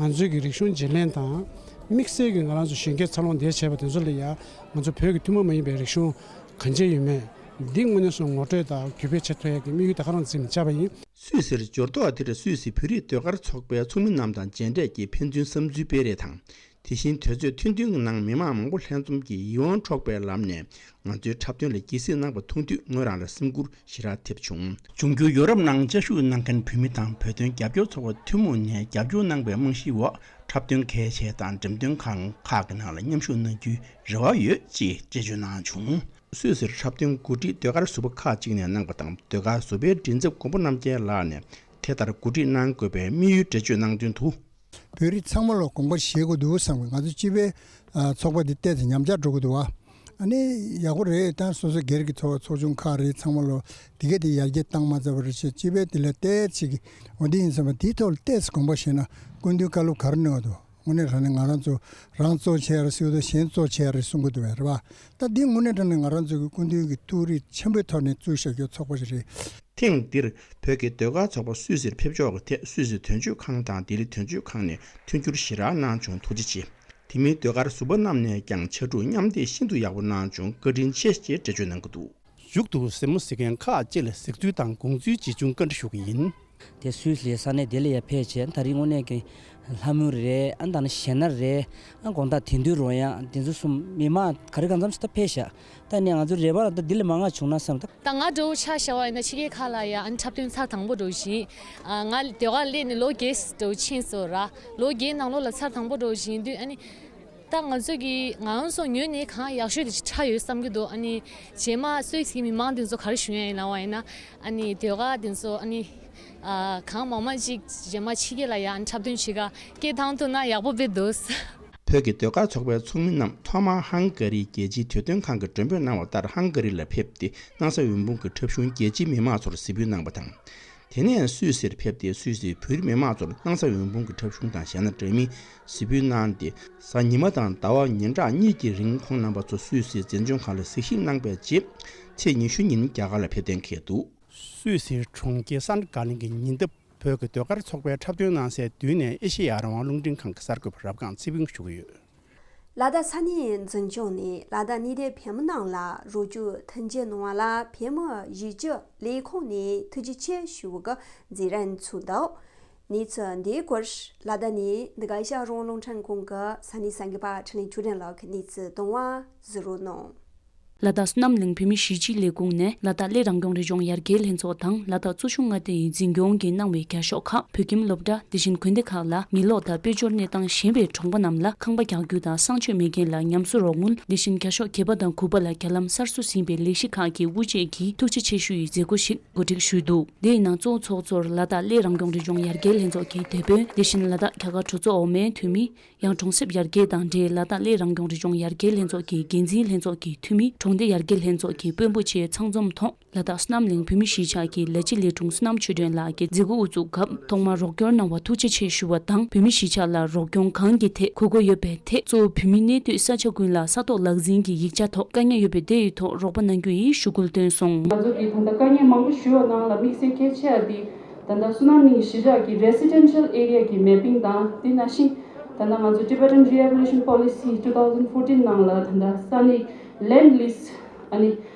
ང་ཚོའི་གི་རིག་གཞུང་བརྗེ་ལེན་དང་དམིགས་བསལ་གྱི་ང་རང་ཚོ་གཞོན་སྐྱེས་འཚར་ལོངས་འདིར་བྱས་པ་དེ་ཚོ་ལ་ཡང་ང་ཚོ་བོད་ཀྱི་ཐུན་མོང་མ་ཡིན་པའི་རིག་གཞུང་གང་ཅི་ཡོད་མེད་འདི་དངོས་གནས་སུ་ངོ་སྤྲོད་དང་གུས་པས་བྱེད་ཐུབ་ཡག་གི་དམིགས་ཡུལ་ད་ག་རང་འཛིན་ནས་བཅར་བ་ཡིན། སུད་སིར་འབྱོར་ཐོག་དེར་སུད་སི་བོད་རིགས་ཟློས་གར་ཚོགས་པའི་ཚོགས་མི་རྣམས་དང་མཇལ་འཕྲད་ཀྱིས་ཕན་ཚུན་བསམ་ཚུལ་སྤེལ་རེས་དང་། དེ་བཞིན་དུས་ཚོད་ཐུང་ཐུང་གི་ནང་མི་མང་མང་པོ་ལྷན་འཛོམས་ཀྱིས་ཡིད་དབང་འཕྲོག་པའི་ལམ་ནས་ང་ཚོའི་འཁྲབ་སྟོན་ལ་དགྱེས་གཟིགས་གནང་པ་མཐོང་དུས་ངོས་རང་ལ་སེམས་འགུལ་ཞེ་དྲག་ཐེབས་བྱུང་། འབྱུང་འགྱུར་ཡོ་རོབ་ནང་བཅའ་བཞུགས་གནང་མཁན་བོད་མི་དང་བོད་དོན་རྒྱབ་སྐྱོར་ཚོགས་པ་ཐུན་མོང་ནས་རྒྱབ་སྐྱོར་གནང་པའི་རྨང་གཞིའི་འོག་འཁྲབ་སྟོན་གལ་ཆེ་དང་འགྲེམས་སྟོན་ཁང་ཁག་གི་ནང་ལ་མཉམ་ཞུགས་གནང་རྒྱུའི་རེ་བ་ཡོད་ཅེས་འགྲེལ་བརྗོད་གནང་བྱུང་། སུད་སིར་འཁྲབ་སྟོན་གོ་སྒྲིག་ཟློས་གར་ཟུར་པ་ཁག་ཅིག་ནས་གནང་པ་དང་ཟློས་གར་ཟུར་པའི་མགྲིན་ཚབ་མགོན་པོ་རྣམ་རྒྱལ་ལགས་ནས་དེ་ལྟར་གོ་སྒྲིག་གནང་དགོས་པའི་དམིགས་ཡུལ་འགྲེལ་བརྗོད་གནང་དོན་དུ། བོད་རིགས་ཚང་མ་ལ་དགོངས་པ་བཞེས་དགོས་འདུག་བསམ་གི། ང་ཚོ་སྤྱི་པའི་ཨ་ཚོགས་པ་འདི་ཏོག་ཙམ་ཉམས་ཆག་འགྲོ་གི་འདུག་བ། ཨ་ནི་ཡག་པོ་རེད། ད་སོ་སོ་སྒེར་གྱི་ཚོགས་ཚོགས་ཆུང་ཁག་རེད། ཚང་མ་ལོ་འདི་ག་དེ་ཡར་རྒྱས་བཏང་མ་ཚར་བ་རེད་ཅེས་སྤྱི་པའི་འདི་ལ་ཏོག་ཙམ་གི་འོ་འདི་ཡིན་བསམ་པ་འདིའི་ཐོག་ལ་ཏོག་ཙམ་དགོངས་པ་བཞེས་ན་སྐུ་མདུན་བཀའ་སློབ་ག་རེ་གནང་བ་འདུག་དངོས་གནས་དྲང་གནས་ང་རང་ཚོ་རང་གཙོ་ཆེ་ཡ་རེད་ཟེར་དུས་གཞན་གཙོ་ཆེ་ཡ་རེད་གསུང་གི་འདུག་བས་རེད་བ། ད་འདི་དངོས་གནས་དྲང་གནས་ང་རང་ཚོ་གི་སྐུ་མདུན་གྱི་ཐུགས་རིག་ཆེན་པོའི་ཐོག་ནས་བཙུགས་བཞག་རྒྱུ་ཚོགས་པ་ཞིག་རེད། ཐེངས་འདིར་བོད་ཀྱི་ཟློས་གར་ཚོགས་པ་སུད་སིར་ཕེབས་ཕྱོགས་ཀྱི་ཐད་སུད་སི་དོན་གཅོད་ཁང་དང་ལྡི་ལི་དོན་གཅོད་ཁང་ནས་མཐུན་འགྱུར་ཞེ་དྲག་གནང་བྱུང་། ཐུགས་རྗེ་ཆེ། དེ་མིན་ཟློས་གར་ཟུར་པ་རྣམས་ནས་ཀྱང་ཕྱར་གྲུ་མཉམ་འདེགས་ཤིན་ཏུ་ཡག་པོ་གནང་བྱུང་། བཀའ་དྲིན་ཆེ་ཞེས་འགྲེལ་བརྗོད་གནང་གི་འདུག་མཇུག་ཏུ་གཟིགས་མོ་གཟིགས་མཁན་ཁག་ཅིག་ལ་གཟིགས་ཚུལ་དང་དགོངས་ཚུལ་ཇི་བྱུང་བཀའ་འདྲི་ཞུ་གི་ཡིན། དེ་སུད་སི་ལའི་ས་གནས་དེ་ལ་ཡར་ཕེབས་བྱས། ད་རིང་དངོས་གནས་ཀྱི་ལྷ་མོ་རེད། ཨ་ད་ནི་གཞས་སྣ་རེད། ཨ་དགོང་དག་དེང་དུས་རོལ་དབྱངས་དེ་ཚོ་གསུམ་མི་མང་ག་རེ་གང་འཚམ་ཞིག་ད་ཕེབས་ཤག་ད་ནས་ང་ཚོ་རེ་བ་ལ་ད་འདི་ལས་མང་བ་བྱུང་ན་བསམ། ད་ད་ང་འདྲ་བོ་ཆ་བཞག་པ་ཡིན་ན་ཕྱི་རྒྱལ་ཁག་ལ་ཡ་ཨ་ནི་འཁྲབ་སྟོན་ཚར་དང་པོ་འདྲ་བོ་ཞིག་ཨ་ང་ཟློས་གར་སླེབས་ནས་ལོ་བརྒྱད་འདྲ་བོ་ཕྱིན་སོང་ར། ལོ་བརྒྱད་ནང་ལོགས་ལ་ཚར་དང་པོ་འདྲ་བོ་ཞིག་ཡིན་དུས་ཨ་ནི། ད་ང་ཚོ་གི་ང་རང་ཚོ་ངོས་ནས་གང་ཡག་ཤོས་དེ་ཅིག་འཁྲབ་ཡོད་བསམ་གྱི་འདུག་ཨ་ནི་རྗེས་མ་སུད་སི་གི་མི་མང་དེ་ཚོ་ག་རེ་ཞུ་ཡ་ཡིན་ལབ་པ་ཡིན་ན། ཨ་ནི་ཟློས་གར་དེ་ཚོ་ཨ་ནི་ཨ་གང་མང་མང་ཅིག་རྗེས་མ་ཕྱི་རྒྱལ་ལ་ཡ་ཨ་ནི་འཁྲབ་སྟོན་བྱེད་ག་སྐད་བཏང་ཐུབ་ན་ཡག་པོ་དཔེ་འདུག་བོད་ཀྱི་ཟློས་གར་ཚོགས་པའི་ཚོགས་མི་རྣམས་ཐོག་མར་ཧང་ག་རིའི་རྒྱལ་སྤྱིའི་དུས་སྟོན་ཁང་གིས་མགྲོན་འབོད་གནང་བ་ལྟར་ཧང་ག་རི་ལ་ཕེབས་ཏེ་སྣང་ས་འོད་འབུམ་གྱི་འཁྲབ་གཞུང་རྒྱལ་སྤྱིའི་མི་མང་ཚོར་གཟིགས་འབུལ་གནང་བ་དང་། དེ་ནས་སུད་སིར་ཕེབས་ཏེ་སུད་སིའི་བོད་རིགས་མི་མང་ཚོར་སྣང་ས་འོད་འབུམ་གྱི་འཁྲབ་གཞུང་དང་གཞས་སྣ་འདྲ་མིན་གཟིགས་འབུལ་གནང་སྟེ། གཟའ་ཉི་མ་དང་ཟླ་བ་ཉིན་གྲངས་གཉིས་ཀྱི་རིང་ཁོང་རྣམ་པ་ཚོ་སུད་སིའི་འཛིན་སྐྱོང་ཁང་ལ་གཟིགས་ཞིབ་གནང་པའི་རྗེས། ཚེས་ཉི་ཤུ་ཉིན་རྒྱ་གར་ལ་ཕེབས་གཏན་འཁེལ་འདུག་སུད་སིའི་གྲོང་ཁྱེར་སན་ཀ་ལིན་གྱི་ཉེ་འདབས་བོད་ཀྱི་ཟློས་གར་ཚོགས་པའི་འཁྲབ་སྟོན་གནང་སའི་མདུན་ནས་ཨེ་ཤེ་ཡ་རང་དབང་རླུང་འཕྲིན་ཁང་གི་གསར་འགོད་པ་རབ་སྒང་ཚེ་ཕུན་ཞུ་གི་ཡོད། ལ་དྭགས་ས་གནས་འཛིན་སྐྱོང་ནས་ལ་དྭགས་གནས་སྡོད་བོད་མི་རྣམས་ལ་རོགས་སྐྱོར་མཐུན་འགྱུར་གནང་བ་ལ་བོད་མི་གཞིས་སྤྱི་ལས་ཁུངས་ནས་ཐུགས་རྗེ་ཆེ་ཞུ་བའི་མཛད་རིམ་ཚོགས་འདུག་གནས་ཚུལ་འདིའི་སྐོར་ལ་དྭགས་ནས་འདི་ག་ཨེ་ཤ་ཡ་རང་དབང་རླུང་འཕྲིན་ཁང་གི་ས་གནས་གསར་འགོད་པ་འཕྲིན་ལས་ཆོས་སྒྲོན་ལགས་ཀྱིས་གནས་ཚུལ་བཏང་བ་གཟིགས་རོགས་གནང་། ལ་དྭགས་བསོད་ནམས་གླིང་བོད་མིའི་གཞིས་སྤྱིའི་ལས་ཁུངས་ནས་ལ་དྭགས་གླེ་རང་སྐྱོང་རི་ལྗོངས་ཡར་རྒྱས་ལྷན་ཚོགས་དང་ལ་དྭགས་གཙོ་གཞུང་མངའ་སྡེ་ཡི་འཛིན་སྐྱོང་གིས་གནང་བའི་བརྒྱ་ཤོག་ཁག་བོད་ཁྱིམ་སློབ་གྲྭ་དེ་བཞིན་དགོན་སྡེ་ཁག་ལ་མི་ལོག་དང་དཔལ་འབྱོར་གནས་སྟངས་ཞན་པའི་གྲོང་པ་རྣམས་ལ་ཁང་པ་རྒྱག་རྒྱུ་དང་གསང་སྤྱོད་མེད་མཁན་ལ་ཉམས་གསོ་རོགས་དངུལ། དེ་བཞིན་བརྒྱ་ཤོག་བརྒྱད་པ་དང་དགུ་པ་ལ་རྒྱ་ལམ་གསར་བཟོ་ཟིན་པའི་ལས་གཞི་ཁག་གི་དབུ་འབྱེད་ཀྱི་ཐུགས་རྗེ་ཆེ་ཞུ་ཡི་མཛད་སྒོ་ཞིག་གོ་སྒྲིག་ཞུས་འདུག་དེའི་ནང་གཙོ་བོ་ཚོགས་གཙོར་ལ་དྭགས་གླེ་རང་སྐྱོང་རི་ལྗོངས་ཡར་རྒྱས་ལྷན་ཚོགས་ཀྱི་དེད་དཔོན། དེ་བཞིན་ལ་དྭགས་རྒྱ་གར་གྲོས་ཚོགས་འོག་མའི་འཐུས་མི། ཡང་གྲོང་གསེབ་ཡར་རྒྱས་དང་འབྲེལ་ལ་དྭགས་གླེ་རང་སྐྱོང་རི་ལྗོངས་ཡར་རྒྱས་ལྷན་ཚོགས་ཀྱི་འགན་འཛིན་ལྷན་ཚོགས་ཀྱི་འཐུས་མི། གྲོང་སྡེ་ཡར་རྒྱས་ལྷན་ཚོགས་ཀྱི་དཔོན་པོ་བཅས་ཚང་འཛོམས་ཐོག་ལ་དྭགས་བསོད་ནམས་གླིང་བོད་མིའི་གཞིས་ཆགས་ཀྱི་ལས་བྱེད་ལས་དྲུང་བསོད་ནམས་ཆོས་སྒྲོན་ལགས་ཀྱིས་མཛད་སྒོ་དབུ་འཛུགས་སྐབས་ཐོག་མར་རོགས་སྐྱོར་གནང་བར་ཐུགས་རྗེ་ཆེ་ཞུ་བ་དང་། བོད་མིའི་གཞིས་ཆགས་ལ་རོགས་སྐྱོར་གང་གི་ཐད་དགོས་མཁོ་ཡོད་པའི་ཐད། གཙོ་བོ་བོད་མིའི་གནས་སྡོད་ས་ཆ་ཀུན་ལ་ས་ཐོག་ལག་འཛིན་གྱི་ཡིག་ཆ་ཐོག་དཀའ་ངལ་ཡོད་པས། དེ་ཡི་ཐོག་རོགས་པ་གནང་རྒྱུ་ཡི་ཞུ་སྐུལ་བཏོན་སོང་། ང་ཚོ་གིས་ད་ལྟ་དཀའ་ངལ་མང་པོ་ཞུ་བ་ནང་ལ་དམིགས་བསལ་གལ་ཆེ་བ་དེ་ད་ལྟ་བསོད་ནམས་གླིང་གཞིས་ཆགས་ཀྱི་residential area གི་mapping དང་། དེ་ནང་བཞིན་ད་ལྟ་ང་ཚོ་Tibetan Rehabilitation Policy two thousand fourteen ནང་ལ་ད་ལྟ་ས་གནས་land lease ཨ་ནི་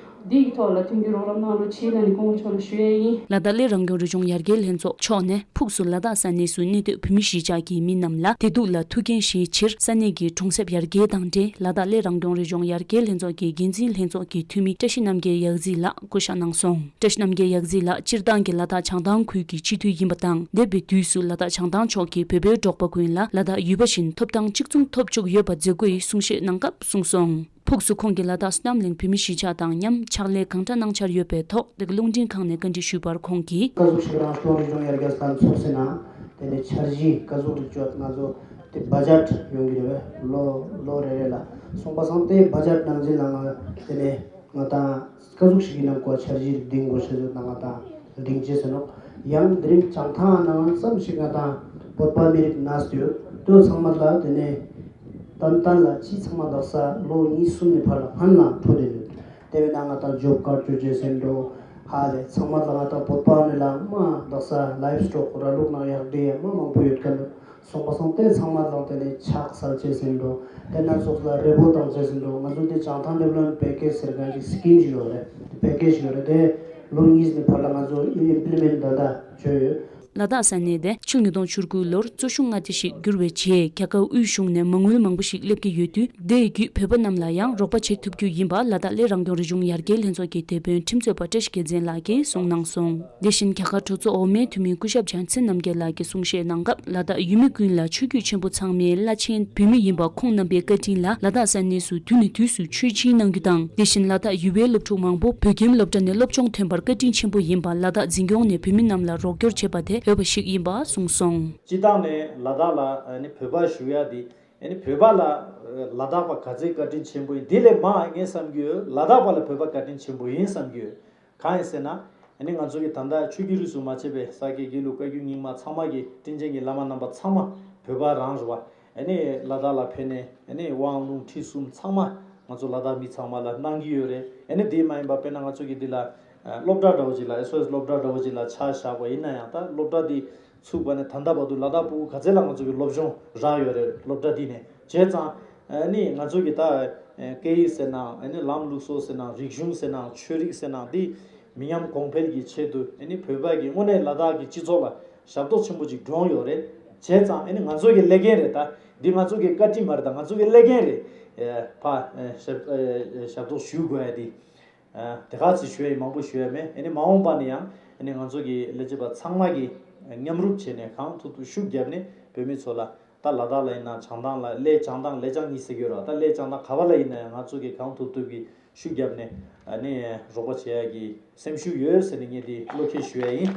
འདི་ཡི་ཐོག་ལ་མཐུན་འགྱུར་རོགས་རམ་གནང་རོགས་བྱེད་ལ་ནི་སྐུ་ངོ་མཆོག་ལ་ཞུ་ཡས་ཡིན། ལ་དྭགས་གླེ་རང་སྐྱོང་རི་ལྗོངས་ཡར་རྒྱས་ལྷན་ཚོགས་མཆོག་ནས་ཕུགས་སུ་ལ་དྭགས་ས་གནས་སུ་གནས་སྡོད་བོད་མི་གཞིས་ཆགས་ཀྱི་མི་རྣམས་ལ་བདེ་སྡུག་ལ་ཐུགས་འགན་བཞེས་ཕྱིར། ས་གནས་ཀྱི་གྲོང་གསེབ་ཡར་རྒྱས་དང་འབྲེལ་ལ་དྭགས་གླེ་རང་སྐྱོང་རི་ལྗོངས་ཡར་རྒྱས་ལྷན་ཚོགས་ཀྱི་འགན་འཛིན་ལྷན་ཚོགས་ཀྱི་འཐུས་མི་བཀྲ་ཤིས་རྣམ་རྒྱལ་ཡག་རྩིས་ལགས་སྐུ་ཞབས་གནང་སོང་། བཀྲ་ཤིས་རྣམ་རྒྱལ་ཡག་རྩིས་ལགས་སྤྱིར་བཏང་གི་ལ་དྭགས་བྱང་ཐང་ཁུལ་གྱི་སྤྱི་འཐུས་ཡིན་པ་དང་། འདས་པའི་དུས་སུ་ལ་དྭགས་བྱང་ཐང་ཕྱོགས་ཀྱི་བོད་པའི་འབྲོག་པ་ཀུན་ལ་ལ་དྭགས་ཡུལ་པ་བཞིན་ཐོབ་ཐང་གཅིག་མཚུངས་ཐོབ་བཅུག་ཡོད་པ་མཛད་སྒོའི་གསུང་བཤད་གནང་སྐབས་གསུངས་སོང་། ཕུགས་སུ་ཁོང་གིས་ལ་དྭགས་བསོད་ནམས་གླིང་བོད་མིའི་གཞིས་ཆགས་དང་མཉམ་ཕྱག་ལས་གང་འདྲ་གནང་འཆར་ཡོད་པའི་ཐོག་དེ་ག་རླུང་འཕྲིན་ཁང་ནས་བཀའ་འདྲི་ཞུས་པར་ཁོང་གིས། ཀ་ཟུག་ཞིག་རང་སྐྱོང་རི་ལྗོངས་ཡར་རྒྱས་ལྷན་ཚོགས་ཟེར་ན་དེ་ནས་འཆར་གཞི་ཀ་ཟུག་རིགས་བཅོ་ང་ཚོ་དེ་budget ཡོང་གི་རེད་པས། ལོ་ལོ་རེ་རེ་ལ་སོང་པ་སང་དེ་budget ནང་བཞིན་ལ་ང་དེ་ནས་ང་དང་ཀ་ཟུག་ཞིག་ཡིན་ན་གོ་འཆར་གཞི་རིགས་འདིང་དགོས་ཤེས་ཚོད་ན་ང་དང་འདིང་བྱས་ཟེར་ནོ། ཡང་དེ་རིང་བྱང་ཐང་ནང་ཙམ་ཞིག་ང་དང་བོད་པ་མི་རིགས་ན་སྟོད་དོ་ཚང་མ་ལ་དེ་ནས་ཏན་ཏན་ལ་ཅི་ཚང་མ་ལག་ས་ལོ་གཉིས་གསུམ་ནས་ཕར་ལ་སྔན་ལ་འཕྲོ་དེ་ནས་དེ་བས་ན་ང་དང་job card བཅོ་བྱས་ཟེར་འགྲོ། ཧ་ལས་ཚང་མ་ལ་ང་དང་བོད་པ་ནས་ལ་མ་ལག་ས་livestock ར་ལུག་ནང་ཡག་འདྲེ་ཡ་མ་མང་པོ་ཡོད་ཀ་འདུག་སོང་པ་སོང་སྟེ་ཚང་མ་ལ་དེ་ནས་ཕྱག་སལ་བྱས་ཟིན་འགྲོ། དེ་ན་ཚོགས་ལ་རེ་བོ་བཏང་བྱས་ཟིན་འགྲོ། ང་ཚོ་དེ་བྱང་ཐང་development package ཟེར་མཁན་གྱི་scheme ཞིག་ཡོད་རེད། དེ་package ཞིག་ཡོད་རེད། དེ་ལོ་གཉིས་ནས་ཕར་ལ་ང་ཚོ་implement ད་ལྟ་བྱས་ཡོད། ལ་དྭགས་ས་གནས་དེ་ཕྱི་ལོ་ཉིས་སྟོང་བཅུ་དགུ་ལོར་གཙོ་ཤུགས་མངའ་སྡེ་ཞིག་བསྒྱུར་བའི་རྗེས་རྒྱ་གར་དབུས་གཞུང་ནས་མ་དངུལ་མང་པོ་ཞིག་སླེབས་ཀྱི་ཡོད་དུས། དེའི་བརྒྱུད་བོད་པ་རྣམས་ལ་ཡང་རོགས་པ་བྱེད་ཐུབ་རྒྱུ་ཡིན་པ་ལ་དྭགས་གླེ་རང་སྐྱོང་རི་ལྗོངས་ཡར་རྒྱས་ལྷན་ཚོགས་ཀྱི་དེད་དཔོན་ཁྲིམས་རྩོད་པ་བཀྲ་ཤིས་རྒྱལ་མཚན་ལགས་ཀྱིས་གསུངས་གནང་སོང་། དེ་བཞིན་རྒྱ་གར་གྲོས་ཚོགས་འོག་མའི་འཐུས་མི་སྐུ་ཞབས་བྱང་ཆེན་རྣམ་རྒྱལ་ལགས་ཀྱིས་གསུང་བཤད་གནང་སྐབས། ལ་དྭགས་ཡུལ་མི་ཀུན་ལ་ཆོས་བརྒྱུད་ཆེན་པོ་ཚང་མའི་བླ་ཆེན་བོད་མི་ཡིན་པ་ཁོང་རྣམ་པའི་བཀའ་དྲིན་ལ་ལ་དྭགས་ས་གནས་སུ་དུས་ནས་དུས་སུ་ཆོས་སྦྱིན་གནང་རྒྱུ་དང་། དེ་བཞིན་ལ་དྭགས་ཡུལ་པའི་སློབ་ཕྲུག་མང་པོ་བོད་ཁྱིམ་སློབ་གྲྭ་ནས་སློབ་སྦྱོང་ཐོན་པར་བཀའ་དྲིན་ཆེན་པོ་ཡིན་པ་ལ་དྭགས་འཛིན་སྐྱོང་ནས་བོད་མི་རྣམས་ལ་རོགས་སྐྱོར་བྱས་པ་དེ་འོས་པ་ཞིག་ཡིན་པ་གསུངས་སོང་། སྤྱིར་བཏང་ནས་ལ་དྭགས་ལ་ཨ་ནི་བོད་པ་ཞུ་ཡ་དེ། ཨ་ནི་བོད་པ་ལ་ལ་དྭགས་པ་ག་ཚད་བཀའ་དྲིན་ཆེན་པོ་ཡིན། དེ་ལས་མང་ངས་བསམ་གྱི་ཡོད། ལ་དྭགས་པ་ལ་བོད་པ་བཀའ་དྲིན་ཆེན་པོ་ཡིན་བསམ་གྱི་ཡོད། གང་ཡིན་ཟེར་ན། ཨ་ནི་ང་ཚོ་གི་ད་ལྟ་ཆོས་བརྒྱུད་རིས་སུ་མ་ཆད་པའི་ས་སྐྱའི་དགེ་ལུགས་བཀའ་བརྒྱུད་རྙིང་མ་ཚང་མ་གི་དྲིན་ཅན་གྱི་བླ་མ་རྣམ་པ་ཚང་མ་བོད་པ་རང་རེད་བ། ཨ་ནི་ལ་དྭགས་ལ་ཕེབས་ནས་ཨ་ནི་དབང་ལུང་ཁྲིད་གསུམ་ཚང་མ་ང་ཚོ་ལ་དྭགས་མི་ཚང་མ་ལ་གནང་གི་ཡོད་རེད། ཨ་ནི་དེ་མ་ཡིན་པ་དཔེར་ན་ང་ཚོ་གི་འདི་ལ་སློབ་གྲྭ་འདྲ་བོ་ཅིག་ལ་ཨེས་ཨོ་ཨེས་སློབ་གྲྭ་འདྲ་བོ་ཅིག་ལ་ཆ་བཞག་པ་ཡིན་ན་ཡང་། ད་སློབ་གྲྭ་འདི་ཚུགས་པ་ནས་ད་ལྟ་བར་དུ་ལ་དྭགས་ཕྲུ་གུ་ག་ཚད་ལ་ང་ཚོ་གི་སློབ་སྦྱོང་རག་ཡོད་རེད། སློབ་གྲྭ་འདི་ནས་བྱས་ཙང་ཨ་ནི་ང་ཚོ་གི་ད་སྐད་ཡིག་ཟེར་ནའང་། ཨ་ནི་ལམ་ལུགས་སྲོལ་ཟེར་ནའང་། རིག་གཞུང་ཟེར་ནའང་། ཆོས་རིག་ཟེར་ནའང་། འདི་མི་ཉམས་གོང་འཕེལ་གྱི་ཆེད་དུ་ཨ་ནི་བོད་པ་གི་དངོས་གནས་ལ་དྭགས་ཀྱི་སྤྱི་ཚོགས་ལ་ཞབས་ཏོག་ཆེན་པོ་ཅིག་བསྒྲོངས་ཡོད་རེད། བྱས་ཙང་ཨ་ནི་ང་ཚོ་གི་ལས་འགན་རེད། ད་འདི་ང་ཚོ་གི་བཀའ་དྲིན་མ་རེད། ད་ང་ཚོ་གི་ལས་འགན་རེད། ཨ་ཕ་ཨ་ཞབས་ཨ་ཞབས་ཏོག་ཞུ་དགོས་ཡ་འདི། ཨ་དེ་ག་ཚོད་ཞུ་ཡ་ཡིན། མང་པོ་ཞུ་ཡ་མེད། ཨ་ནི་མ་འོངས་པ་ནས་ཡང་ཨ་ནི་ང་ཚོ་གི་ལས་བྱེད་པ་ཚང་མ་གིས་མཉམ་རུབ་བྱས་ནས་གང་ཐུབ་ཐུབ་ཤུགས་བརྒྱབ་ནས་བོད་མི་ཚོ་ལ། ད་ལ་དྭགས་ལ་ཡིན་ན་བྱང་ཐང་ལ། གླེ་བྱང་ཐང་། གླེ་བྱང་གཉིས་ཟེར་གྱི་ཡོད་རེད་བ། ད་གླེ་བྱང་ཐང་ག་པ་ལ་ཡིན་ན་ཡང་ང་ཚོ་གིས་གང་ཐུབ་ཐུབ་ཀྱིས་ཤུགས་བརྒྱབ་ནས་ཨ་ནི་རོགས་པ་བྱེད་ཡ་གི་སེམས་ཤུགས་ཡོད་ཟེར་ནས་ངས་འདི་བློ་ཁེལ་ཞུ་ཡ་ཡིན།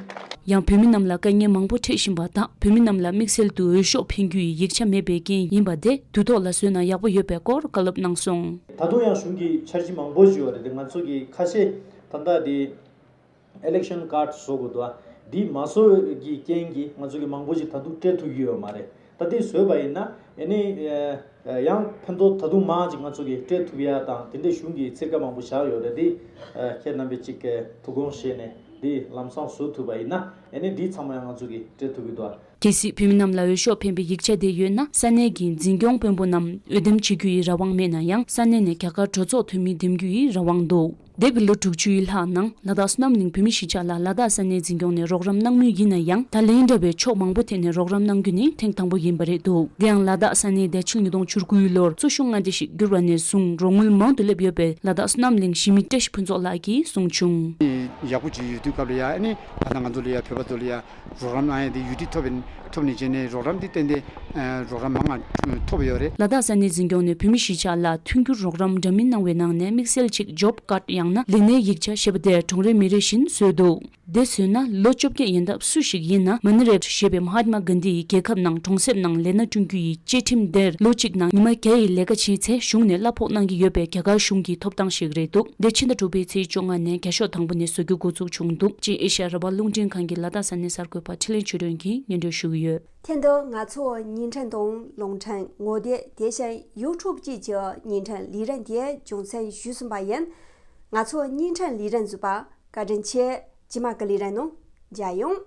ཡང་བོད་མི་རྣམས་ལ་དཀའ་ངལ་མང་པོ་འཕྲད་བཞིན་པ་དང་། བོད་མི་རྣམས་ལ་དམིགས་བསལ་དུ་འོས་ཤོག་འཕེན་རྒྱུ་ཡི་ཡིག་ཆ་མེད་པའི་རྐྱེན་ཡིན་པ་དེ་དུས་ཐོག་ལ་བཟོས་ན་ཡག་པོ་ཡོད་པའི་སྐོར་བཀའ་སློབ་གནང་སོང་། ད་དུང་ཡང་གཞུང་གི་འཆར་གཞི་མང་པོ་ཞིག་ཡོད་རེད་དེ། ང་ཚོ་གི་ཁ་ཤས་ད་ལྟ་དེ་election card བཟོ་དགོས་འདུག་འདི་མ་བཟོ་གི་རྐྱེན་གྱིས་ང་ཚོ་གི་མང་པོ་ཞིག་ད་དུང་སྤྲད་ཐུབ་ཀྱི་ཡོད་མ་རེད། ད་འདི་བཟོས་པ་ཡིན་ན་ཨ་ནི་ཡང་ཕན་ཐོགས་ད་དུང་མང་ཅིག་ང་ཚོ་གི་སྤྲད་ཐུབ་ཡ་དང་། དེ་འདྲའི་གཞུང་གི་ཚིར་ཁ་མང་པོ་བཞག་ཡོད་རེད། འདི་ཁྱེད་རྣམ་པས་ཅིག་ཐུགས་དགོངས་བཞེས་ནས་འདི་ལམ་སང་བཟོ་ཐུབ་པ་ཡིན་ན། ཨ་ནི་འདི་ཚང་མ་ཡང་ང་ཚོ་གི་སྤྲད་ཐུབ་ཀྱི་འདུག་གལ་སྲིད་བོད་མི་རྣམས་ལ་འོས་ཤོག་འཕེན་པའི་ཡིག་ཆ་དེ་ཡོད་ན། ས་གནས་ཀྱི་འཛིན་སྐྱོང་དཔོན་པོ་རྣམས་འོས་འདེམས་བྱེད་རྒྱུ་ཡི་རང་དབང་མེད་ན་ཡང་། ས་གནས་ནས་རྒྱ་གར་གྲོས་ཚོགས་འཐུས་མི་འདེམས་རྒྱུ་ཡི་རང་དབང་འདུག་འདས་པའི་ལོ་དྲུག་ཅུའི་ལྷག་ནང་ལ་དྭགས་བསོད་ནམས་གླིང་བོད་མི་གཞིས་ཆགས་ལ་ལ་དྭགས་ས་གནས་འཛིན་སྐྱོང་ནས་རོགས་རམ་གནང་མུས་ཡིན་ན་ཡང་། ད་ལན་འདྲ་བའི་ཕྱོགས་མང་པོ་ཐད་ནས་རོགས་རམ་གནང་རྒྱུ་ནི་ཐེངས་དང་པོ་ཡིན་པ་རེད་འདུག་དེ་ཡང་ལ་དྭགས་ས་གནས་དེ་ཕྱི་ལོ་ཉིས་སྟོང་བཅུ་དགུའི་ལོར་གཙོ་ཤུགས་མངའ་སྡེ་ཞིག་བསྒྱུར་བ་ནས་བཟུང་རོགས་དངུལ་མང་དུ་སླེབས་ཡོད་པའི་ལ་དྭགས་བསོད་ནམས་གླིང་གཞིས་མི་བཀྲ་ཤིས་ཕུན་ཚོགས་ལགས་ཀྱིས་གསུངས་བྱུང་། ཡག་པོ་ཅིག་ཡོད་དུས་སྐབས་ལ་ཡ། ཨ་ནི་ད་ལྟ་ང་ཚོ་ལ་ཡ་བོད་པ་ཚོ་ལ་ཡ་རོགས་རམ་གནང་ཡ་དེ་ཡུལ་སྲིད་ཐོབ་པའི་ཐོབ་ནས་བྱས་ནས་རོགས་རམ་དེ་ཏན་ཏན་རོགས་རམ་མང་ང་ཐོབ་ཡོད་རེད། ལ་དྭགས་ས་གནས་འཛིན་སྐྱོང་ནས་བོད་མི་གཞིས་ཆགས་ལ་མཐུན་འགྱུར་རོགས་རམ་འདྲ་མིན་གནང་བའི་ནང་ནས་དམིགས་བསལ་གཅིག་job card ཡང་ན་ལས་གནས་ཡིག་ཆ་ཞེས་པ་དེ་གྲོང་རེ་མི་རེ་བཞིན་བཟོས་འདུག་དེ་བཟོས་ན་ལོ་བཅོ་བརྒྱད་ཡན་འདབ་སུ་ཞིག་ཡིན་ན་མ་ནི་རེད་ཞེས་པའི་མ་ཧཱ་ཏི་མ་གྷན་དྷི་ཡིས་རྒྱལ་ཁབ་ནང་གྲོང་གསེབ་ནང་ལས་སྣ་བསྐྲུན་རྒྱུ་ཡི་བཅའ་ཁྲིམས་དེར་ལོ་གཅིག་ནང་ཉི་མ་བརྒྱ་ཡི་ལས་ཀ་བྱས་ཚེ་གཞུང་ནས་གླ་ཕོགས་གནང་གི་ཡོད་པའི་རྒྱ་གར་གཞུང་གི་ཐོབ་ཐང་ཞིག་རེད་འདུག་འདི་ཕྱི་ཟླ་དྲུག་པའི་ཚེས་བཅོ་ལྔ་ནས་བརྒྱ་ཤོག་དང་པོ་ནས་བཟོ་རྒྱུ་འགོ་འཛུགས་བྱུང་འདུག་ཅེས་ཨེ་ཤ་ཡ་རང་དབང་རླུང་འཕྲིན་ཁང་གི་ལ་དྭགས་ས་གནས་གསར་འགོད་པ་འཕྲིན་ལས་ཆོས་སྒྲོན་གྱིས་སྙན་སྒྲོན་ཞུ་གི་ཡོད། ཐེངས་འདིར་ང་ཚོའི་བརྙན་འཕྲིན་དང་རླུང་འཕྲིན་ངོ་དེབ་དེ་བཞིན་ཡུ་ཊུབ་བཅས་ཀྱི་བརྙན་འཕྲིན་ལས་རིམ་དེ་རྒྱུན་འཛིན་ཞུས་ཟིན་པ་ཡིན། ང་ཚོའི་བརྙན་འཕྲིན་ལས་རིམ་གཟིགས་པ་བཀའ་དྲིན་ཆེ། རྗེས་མ་གི་ལས་རིམ་ནང་མཇལ་ཡོང་།